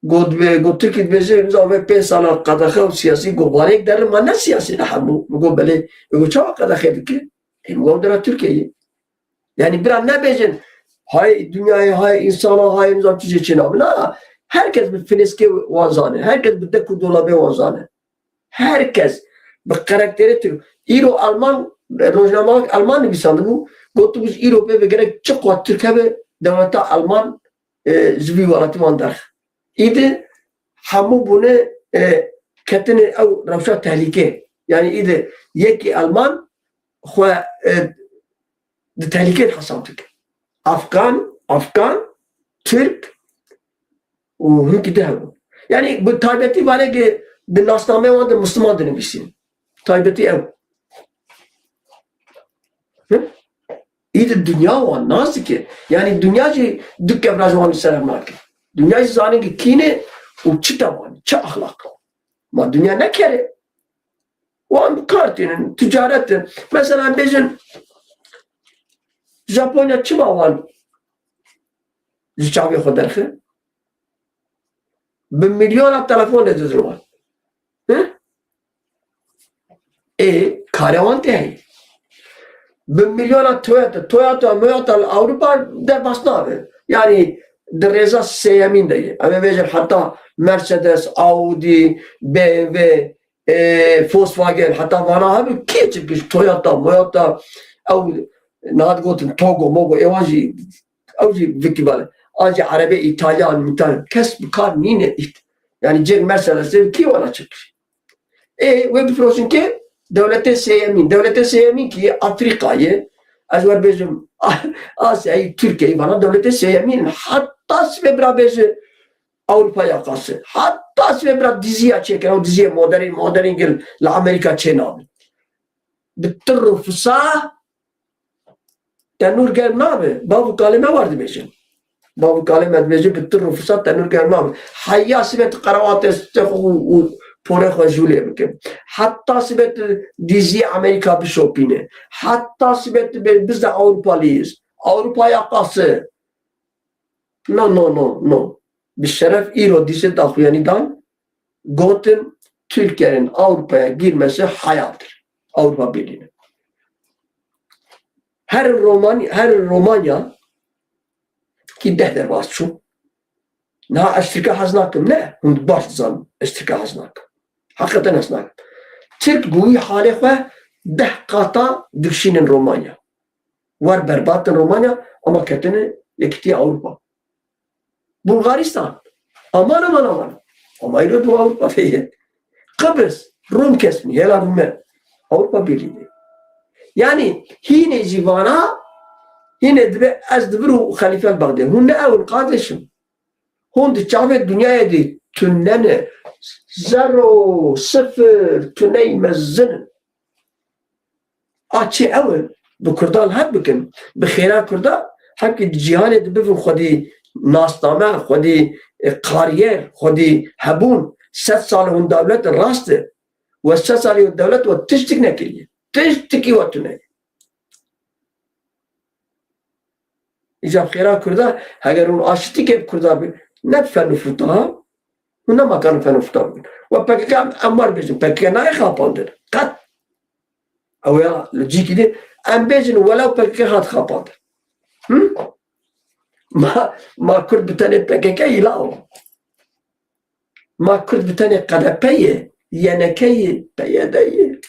Got, got Tirkî dibêje, imza ve pênc sala qedexe û siyasî, got, vanê yek derin ma ne siyasî ne hemû. Min got, belê. Ê, got, çawa qedexe dike? Ê, got, dera Tirkiyeyê. Yani bira nebêjin, hay dünyayê, hay insana, hay nizam çi jê çênabe. Na, herkes bi filiskê wan zane. Herkes bi dek û dolabê wan zane. Herkes bi karakterê Tirk. Îro Alman, rojnameyek Alman nivîsandibû, gotibû ji îro pê ve gerek çi qat Tirk hebe, dewleta Alman, e, ji vî welatî wan derxe. Îdî hemû bûne, e, ketine ew rewşa tehlîke. Yani îdî yekî Alman xwe, e, di tehlîkê de hesab dike. Afgan, Afgan, Tirk û hinkî di hebû. Yani bi taybetî vanekê di nasnameyê wan de Misliman dinivîsîn. Taybetî ew. Hı? Îdî dinya wan nas dike. Yani dinya jî du kevra ji wan li ser hev nake. Dinya jî zanîn ki kî ne û çi tevan, çi exlaq. Ma dinya ne kerê. Wan bi kar tînin, ticaret in. Mesela bêjin, Japonya çima wan ji çavê xwe derxe? Bi milyona telefon didizin wan. Hı? Ê, karê wan tê heye. Bi milyona Toyota, Toyota, Moyota li Ewropa derbas nabe. Yani di rêza sêyemîn de ye. Em ê bêjin heta Mercedes, Audi, B M W, e, Volkswagen, heta vana hebû, kê çi kir, Toyota, Moyota, ew niha digotin Togo, Mogo, êwan jî, ew jî vikî bale. An jî erebê Îtalyan, Mîtalyan, kes bi kar nîne ît. Yani cêr Mercedesê kî wana çi kir? Ê, wê bifiroşin kê? Dewletê sêyemîn. Dewletê sêyemîn kî Afrîka ye. Ez wer bêjim, Asyayê, Tirkiyeyê, vana dewletê sêyemîn. Heta sibê bira bêje, Ewropa ya qase. Heta sibê bira diziya çêkir, ew diziyê modern, modern gel li Amerîka çênabe. Bi tir û fisa tenûr germ nabe. Bav û kalê me war dibêjin. Bav û kalê me dibêjin bi tir û fisa tenûr germ nabe. Heya sibê tu qerawatê stê xwe û, û porê xwe jûlê bike. Heta sibê tu diziyê Amerîka bişopîne. Heta sibê tu bê bize Ewropalî. Ewropa ya qase. No, no, no, no. Bi şeref îro dîsê daxuyanî dan, gotin Türkiye'nin Avrupa'ya girmesi hayaldir. Avrupa Birliği'ne. Her Romanya, her Romanya ki deh derbas çû. Niha ez Tirka hez nakim, ne? Hûn baş dizan ez Tirka hez nakim. Hakikaten hez nakim. Tirk bi wî halê xwe deh qata dikşînin Romanya. Wer berbat in Romanya, ama ketine Yekîtiya Ewropa. Bulgaristan. Aman, aman, aman. Ama îro di Ewropa de ye. Kıbrıs, Rum kesmî, hêla Rûme. Ewropa Birliği de. Yani hînê jî vana, hînê dibe ez di vir û xelîfe Bexdê. Hûn ne ew in, kardeşim. Hûn di çavê dinyayê de tune ne. Zero, sifir, tuney mezin in. A çi ew e? Bi Kurdan hev bikin. Bi xêra Kurda, hevkî di cîhanê de bibin xwedî nasname, xwedî, e, kariyer, xwedî hebûn. Sed sal hûn dewlet in, rast e. We sed salî we dewlet we tiştik nekiriye. Tiştikî we tune ye. Îca xêra Kurda, heger hûn aşitîkê bi Kurda bi, ne bi fen û futa, hûn nemakarin fen û futa bikin. We P K K em, em wer bêjin, P K K nayê xapandin. Qet. Ew ya li cîkî dî, em bêjin welew P K K hat xapandin. Hı? Ma, ma Kurd bi tenê P K K yî la o. Ma Kurd bi tenê K D P ye, Y N K ye, P Y D ye.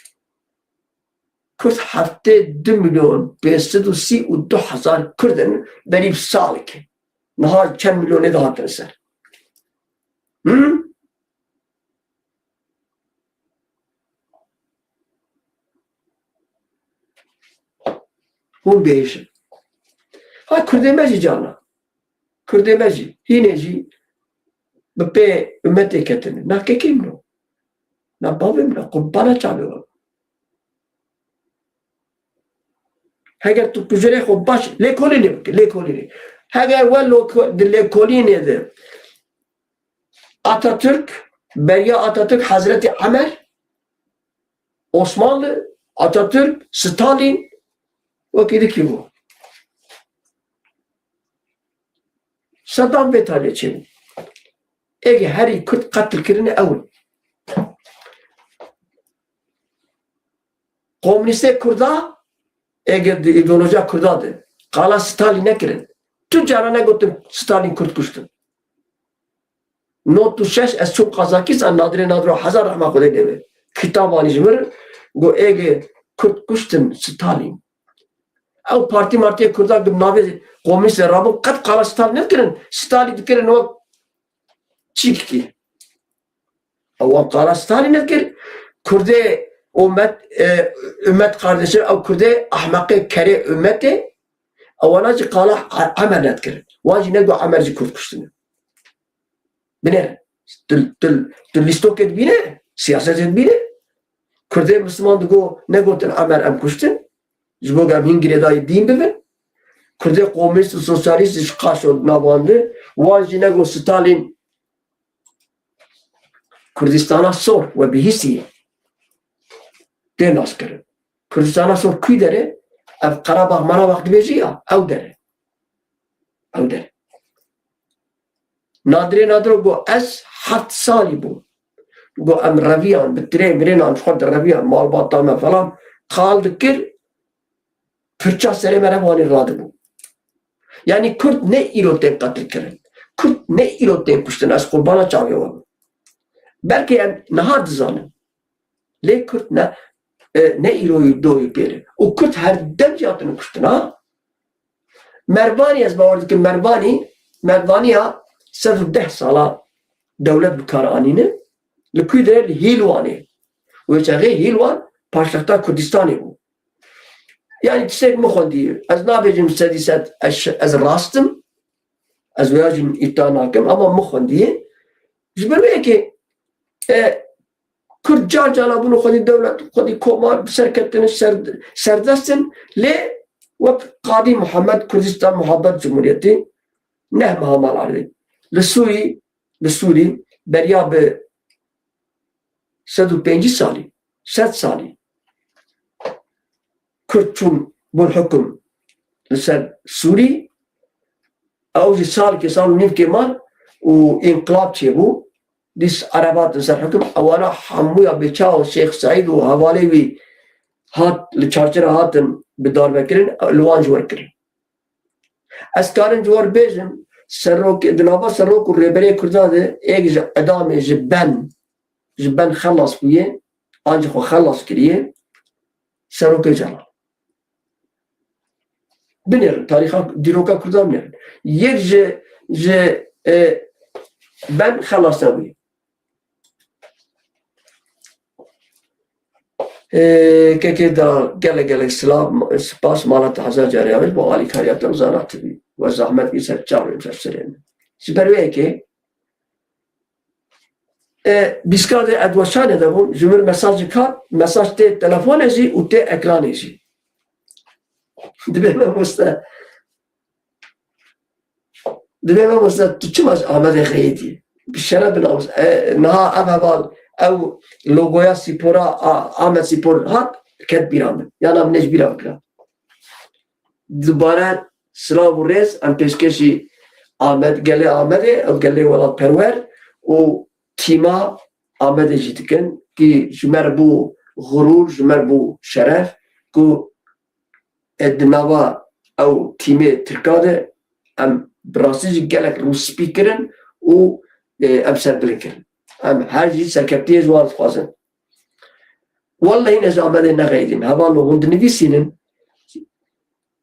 Kurd heftê du milyon pênc sed û sî û du hezar Kurd in berî bi salekê. Niha çend milyonê dihatin ser. Hı? Hûn bêjin. Ha Kurdê me jî cana. Kurdê me jî, hînê jî bi pê umetê ketine. Na kekê min o. Na bavê min o. Qurbana çavê we. Heger tu kujerê xwe baş lêkolînê bike, lêkolînê. Heger we loko-, di lêkolînê de Atatürk, beriya Atatürk, Hezretî Emer, Osmanlı, Atatürk, Stalin, wekî di kî bû? Saddam vê talê çêbû. êgê herî Kurd qetil kirine ew in. Komûnîstê Kurda, êgê di îdeolojiya Kurda de, qala Stalîn nekirin. Tu cara negotin Stalîn Kurd kuştin. Not û şeş ez çûm Kazakistan, Nadirê Nadiro hezar rehma Xwedê lê be. Kitabanî ji min got êgê Kurd kuştin Stalîn. Ew partî martiyê Kurda bi navê komîst de rabûn, qet qala Stalîn nekirin. Stalîn dikirin wek çîkikî. Ew wan qala Stalîn nekir. Kurdê umet, e, umet kardeşim, ew Kurdê ehmeqê kerê umetê, ewana jî qala E-, Emer nedikir. Wan jî nego Emer jî Kurd kuştine. Binêre. Tu, tu, tu lîstokê dibîne, siyasetê dibîne. Kurdê Misliman digo negotin Emer em kuştin. Ji bo em hîn girêdayî dîn bibin. Kurdê komîst û sosyalîst ji qaşo navandin. Wan jî nego Stalîn Kurdistana sor we bihîstiye. Tê naskirin. Kurdistana sor kû dere? Ev Qerebax Merebax dibêjî ya, ew dere. Ew dere. Nadirê Nadiro got, ez heft salî bûm. Got, em reviyan, bi tirê mirênan ji xwe direviyan, malbata me falan qal dikir, pirça serê me re wanê radibû. Yanî Kurd ne îro tên qetilkirin. Kurd ne îro tên kuştin. Ez qurbana çavê wan bim. Belkî em niha dizanin. Lê Kurd ne, e, ne îro doyê pêre. Û Kurd her dem jî hatine kuştin, ha? Mervanî, ez bawer dikim Mervanî, Mervaniya sed û deh sala dewlet bi kar anîne. Li kû de li Hîlwanê. Wê çaxê Hîlwan paştexta Kurdistanê bû. Yanî tiştek min xwendî. Ez nabêjim sedî sed ez, ez rast im. Ez wêya jî îddia nakim, ama min xwendiye. Ji ber wê yekê, e, Kurd car cara bûn xwedî dewlet, xwedî komar, bi ser ketine ser, serdest in. Lê wek Qadî Muhammed Kurdistan Muhabbet Cumhuriyeti neh meha mal erdê. Li Sûrî, li Sûrî beriya bi sed û pêncî salî, sed salî Kurd çûn bûn hukum li ser Sûrî. Ew jî salkê, sal û nîvkê man û înqilab çêbû. Dîs Ereb hatin ser hukum. Ewana hemûya bê çawa Şêx Seîd û hevalê wî hat, li çarçira hatin bi darvekirin, li wan ji wer kirin. Ez karim ji wan bêjim, serok, di nava serok û rêberê Kurdan de êk ji edamê, ji ben, ji ben xelas bûye, an jî xwe xelas kiriye, Serokê Celal. Binêrin, tarîxa dîroka Kurdan binêrin. Yek ji, ji, e, ben xelas nebûye. Ê, kekê da gelek gelek silav, spas, mala te hezar carî avêt bo alîkariya te û zana tibî. We zehmet bî ser çavên ser serê min. Ji ber wê yekê, e, bîska de ez weşanê de bûm, ji min mesajê kat, mesaj tê telefonê jî û tê ekranê jî. Dibê me weste. Dibê me weste, tu çima ji Amedê xeyidî? Bi şeref bin Amed. E, niha ev heval, ew logoya spora, a, Amed Spor hat, ket bîra min. Yana min ji bîra bikira. Dubare silav û rêz em pêşkêşî Amed, gelê Amedê, ew gelê welatperwer û tîma Amedê jî dikin, kî ji me re bû xurûr, ji me re bû şeref, ku e, di nava ew tîmê Tirka de em bi rastî jî gelek rûspî kirin û, e, em serbilind kirin. Em her jî serkevtiyê ji wan dixwazin. Wellehî ez Amedê nexeyidîm. Hevalno hûn dinivîsînin.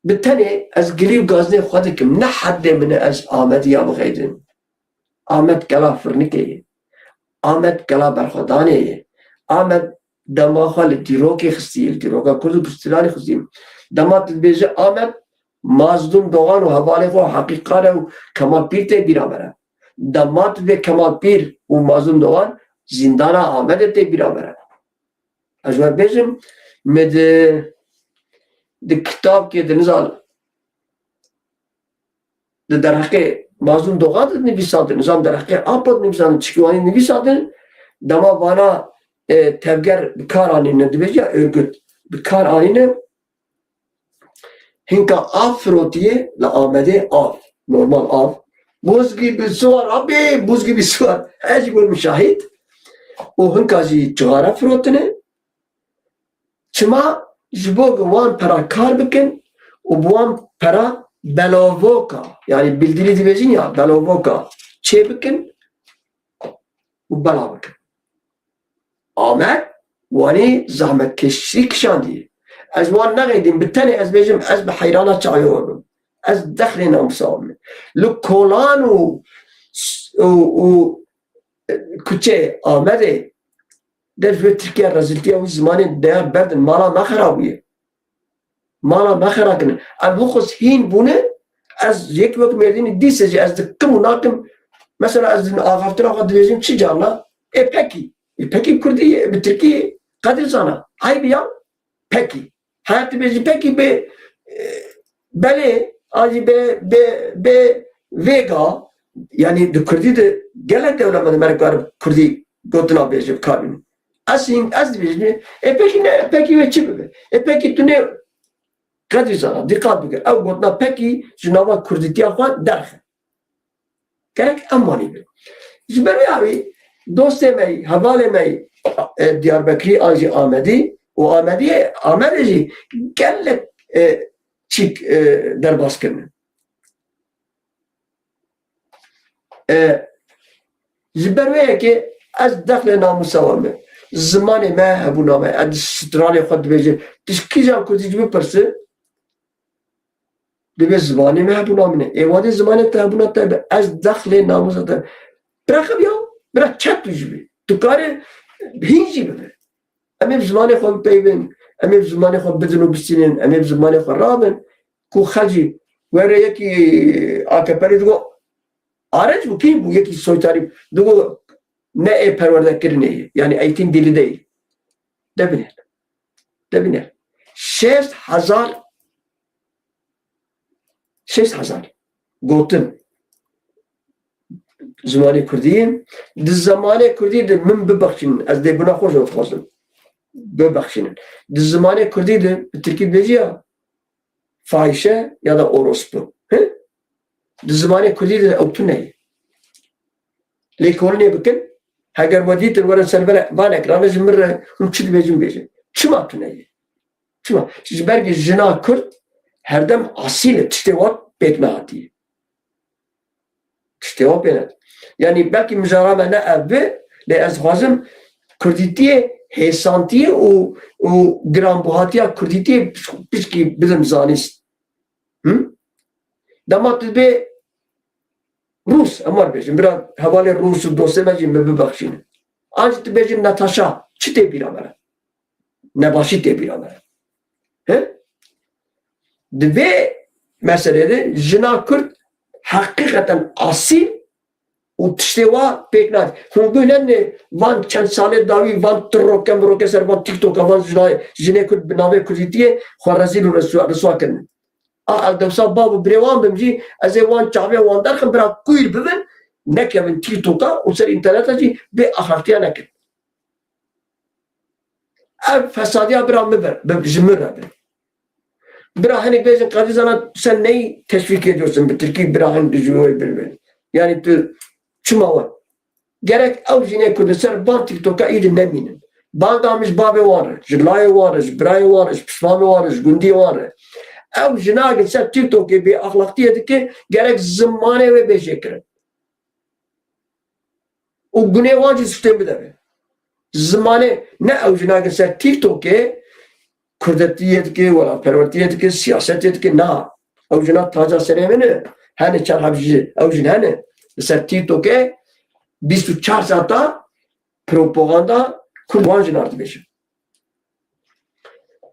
Bi tenê ez gilî û gazinê xwe dikim. Ne heddê min e ez Amedî ya bixeyidim. Amed kela Firnikê ye. Amed kela Berxwedanê ye. Amed dema xwe li dîrokê xistî, li dîroka Kurd û Kurdîstanê xistî. Dema tu dibêje Amed, Mazlûm Dogan û hevalê xwe Heqî Kare û Kemal Pîr tê bîra me re. Dema tu dibê Kemal Pîr û Mazlûm Dogan zîndana Amedê tê bîra me re. Ez we bêjim, me di, di kitabkê de nizan, di derheqê Mazlûm Dogan de nivîsandin, nizan derheqê Apo de nivîsandin, çikî wanî nivîsandin, dema vana, e, tevger bi kar anîne, dibêje ya örgüt, bi kar anîne, hinka av firotiye li Amedê av, normal av, Buzgî bi suwar, abê, buzgî bi suwar. Ez jî bûm şahid. Û hinka jî cixara firotine. Çima? Ji bo ku wan pera kar bikin û bi wan pera belovoka, yanî bildîlî dibêjin ya, belovoka çê bikin û bela bikin. Amed wanî zehmetkeşî kişandiye. Ez wan nexeydîm, bi tenê ez bêjim, ez bi heyrana çavê wan bim. Ez dexlê namûsa wan bim. Li kolan û, û, û kuçê Amedê de ji wê Tirkiye reziltiya wî zimanê diyar berdin, mala me xera bûye. Mala me xera kirin. Em hûqus hîn bûne, ez yek wek mêrdînî dîse jî ez dikim û nakim. Mesela ez di axaftina xwe dibêjim çi carna? Ê pekî. Ê pekî kurdî ye, bi tirkî ye. Qedr zana. Eyb ya? Pekî. Her tu bêjî pekî bê, e, belê, an jî bê, bê, bê vêga, yanî di kurdî de gelek dewlemend me dikare kurdî gotina bêje, bi kar bîne. Ez hîn, ez dibêjim, ê pekî ne, pekî wê çi bibe? Ê pekî tu ne qedrî zana, dîqat bike. Ew gotina pekî ji nava kurdîtiya xwe derxe. Gerek em wanî bin. Ji ber wê awî dostê me, hevalê me, e, Diyarbekirî an jî Amedî û Amediyê, Amedê jî gelek, e, çîk, e, derbas kirine. E, ji ber wê yekê ez dexlê namûsa wan me. Zimanê me hebûna me. Ez di stranê xwe dibêjim. Tu ji kîjan kurdî jî bipirse, dibê zimanê me hebûna min e. Ê wadê zimanê te hebûna te be. Ez dexlê namûsa te. Bira xebiya, bira çek tu jî bî. Tu karê hîn jî bibe. Em ê bi zimanê xwe bipeyvin, em ê bi zimanê xwe bidin û bistînin, em ê bi zimanê xwe rabin. Ku xelk jî were yekî A K P'lî digo, arenc bû, kî bû yekî soytarî digo ne ê perwerdekirinê ye, yanî eğitim dili değil. De bine. De bine. Şêst hezar, şêst hezar gotin zimanê kurdî ye. Di zimanê kurdî de min bibexşînin, ez dê buna xwe jî dixwazim. Bibexşînin. Di zimanê kurdî de bi tirkî dibêjî ya fahîşe ya da orospu. Hi? Di zimanê kurdî de ew tune ye. Lêkolinê bikin, heger we dîtin werin ser vere van ekrana ji min re hûn çi dibêjin bêjin. Çima tune ye? Çima? Ji ber ku jina kurd herdem asîl e, tiştê wan pêk nehatiye. Tiştê wan pê ne. Yanî belkî mijara me ne ev be, lê ez dixwazim kurdîtiyê, hêsantiyê û, û giranbuhatiya kurdîtiyê pişkî bidim zanîst. Hı? Dema tu dibê Rûs, em wan bêjin, bira hevalê Rûs û dostê me jî min bibexşînin. An jî tu bêjin Nataşa, çi tê bîra me re? Nebaşî tê bîra me re. He? Di vê meselê de jina Kurd heqîqeten asîl û tiştê wa pêk nayê. Hûn guh nedinê van çend salê dawî van tiroke miroke ser van TikToka van jina, jinê Kurd bi navê Kurdîtiyê xwe rezîl û riswa, riswa kirine. A, ez dewsa bav û birê wan bim jî, ez ê wan çavê wan derxim, bira kûr bibin, nekevin TikToka û ser înterneta jî bê axaxtiya nekin. Ev fesadiya bira min be, bi, ji min re be. Bira hinek bêjin, Kadî Zanan, sen neyi teşvik ediyorsun, bi tirkî bira hinek dijî wê birbin. Yani tu çima we? Gerek ew jinê ku li ser van TikToka îdî nemînin. Banga min ji bavê wan re, ji layê wan re, ji birayê wan re, ji pismamê wan re, ji gundiyê wan re. Ew jina li ser TikTokê bêaxlaqtiyê dike, gerek zimanê wê bê jêkirin. Û gunê wan jî sifte bide be. Zimanê ne ew jina li ser TikTokê kurdetiyê dike, welatperwertiyê dike, siyasetê dike, na. Ew jina taca serê min e. Hene çar heb ji ew jin hene. Li ser TikTokê bîst û çar saeta propaganda ku wan jinar dibêjin.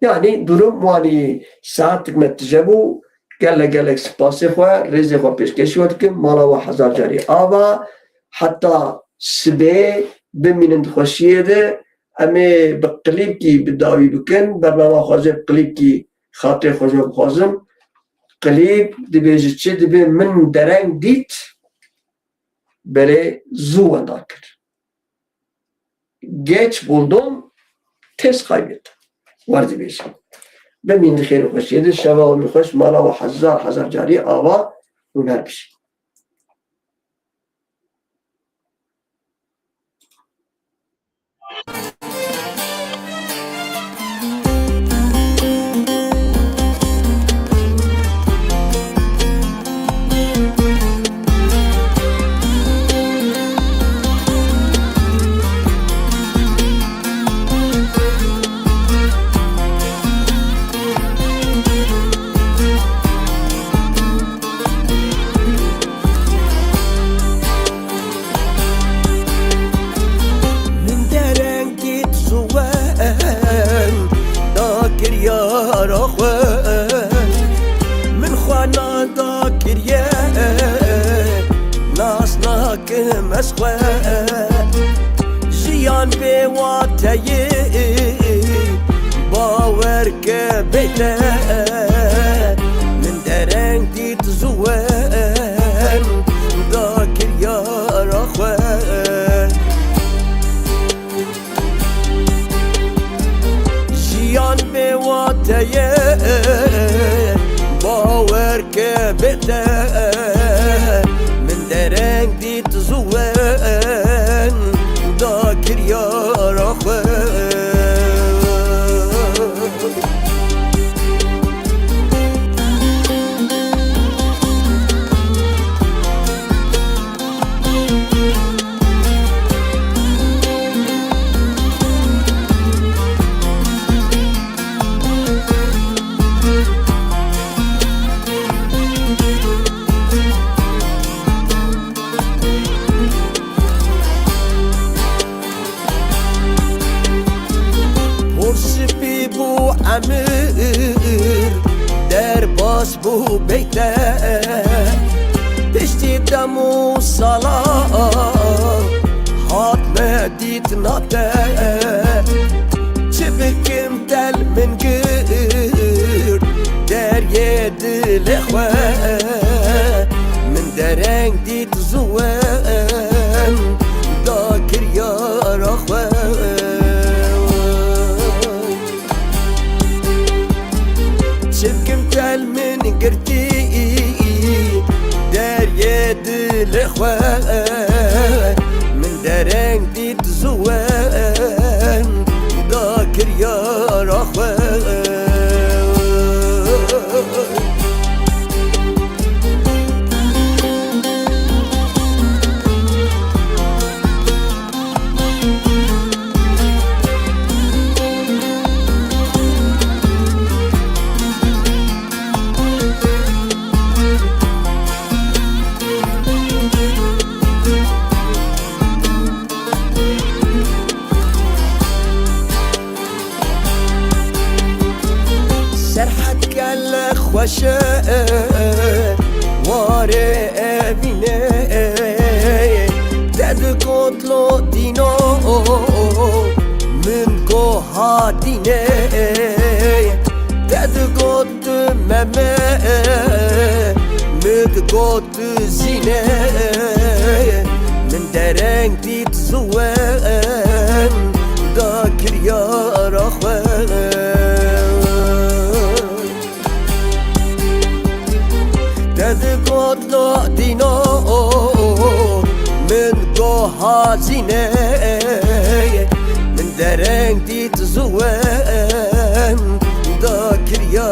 Yani durum wanî saetik me tije bû. Gelek gelek spasê xwe, rêzê xwe pêşkêşî we dikim. Mala we hezar carî ava. Heta sibê bimînin di xweşiyê de. Em ê bi klîpkî bi dawî bikin. Bernama xwe jê bi klîpkî xatirê xwe jê bixwazim. Klîp dibêje çi? Dibê min dereng dît, belê zû wenda kir. Geç buldum, tez kaybettim. Wer dibêje. Bimîn di xêr û xweşiyê de, şeva we min xweş, mala we hezar hezar carî ava û her bijî. Kiriye, nas nakim ez xwe. Jiyan bê wateyê, bawer ke bê te. Min dereng dît ziwen, da kiryara xwe. Jiyan bê wateye, bawer ke bê te. Min dereng dît ziwen, da kiryara xwe. Porsipî bû emir, derbas bû beyte. Piştî dem û sala hat me dît nate. Çi bikim tel min girt deryê dilê xwe. Min dereng dît ziwen, da kiryara xwe. Çimkim tel min girtî deryê dilê xwe. Min dereng dît ziwen, da kiryara xwe. Serhed gelek xweş e, warê evînê. Te digot lo dîno, min go ha dînê. Te digot meme, min digot zîne. Min dereng dît ziwen, da kiryara xwe. Te digot lo dîno, min go ha zîne. Min dereng dît ziwen, da kirya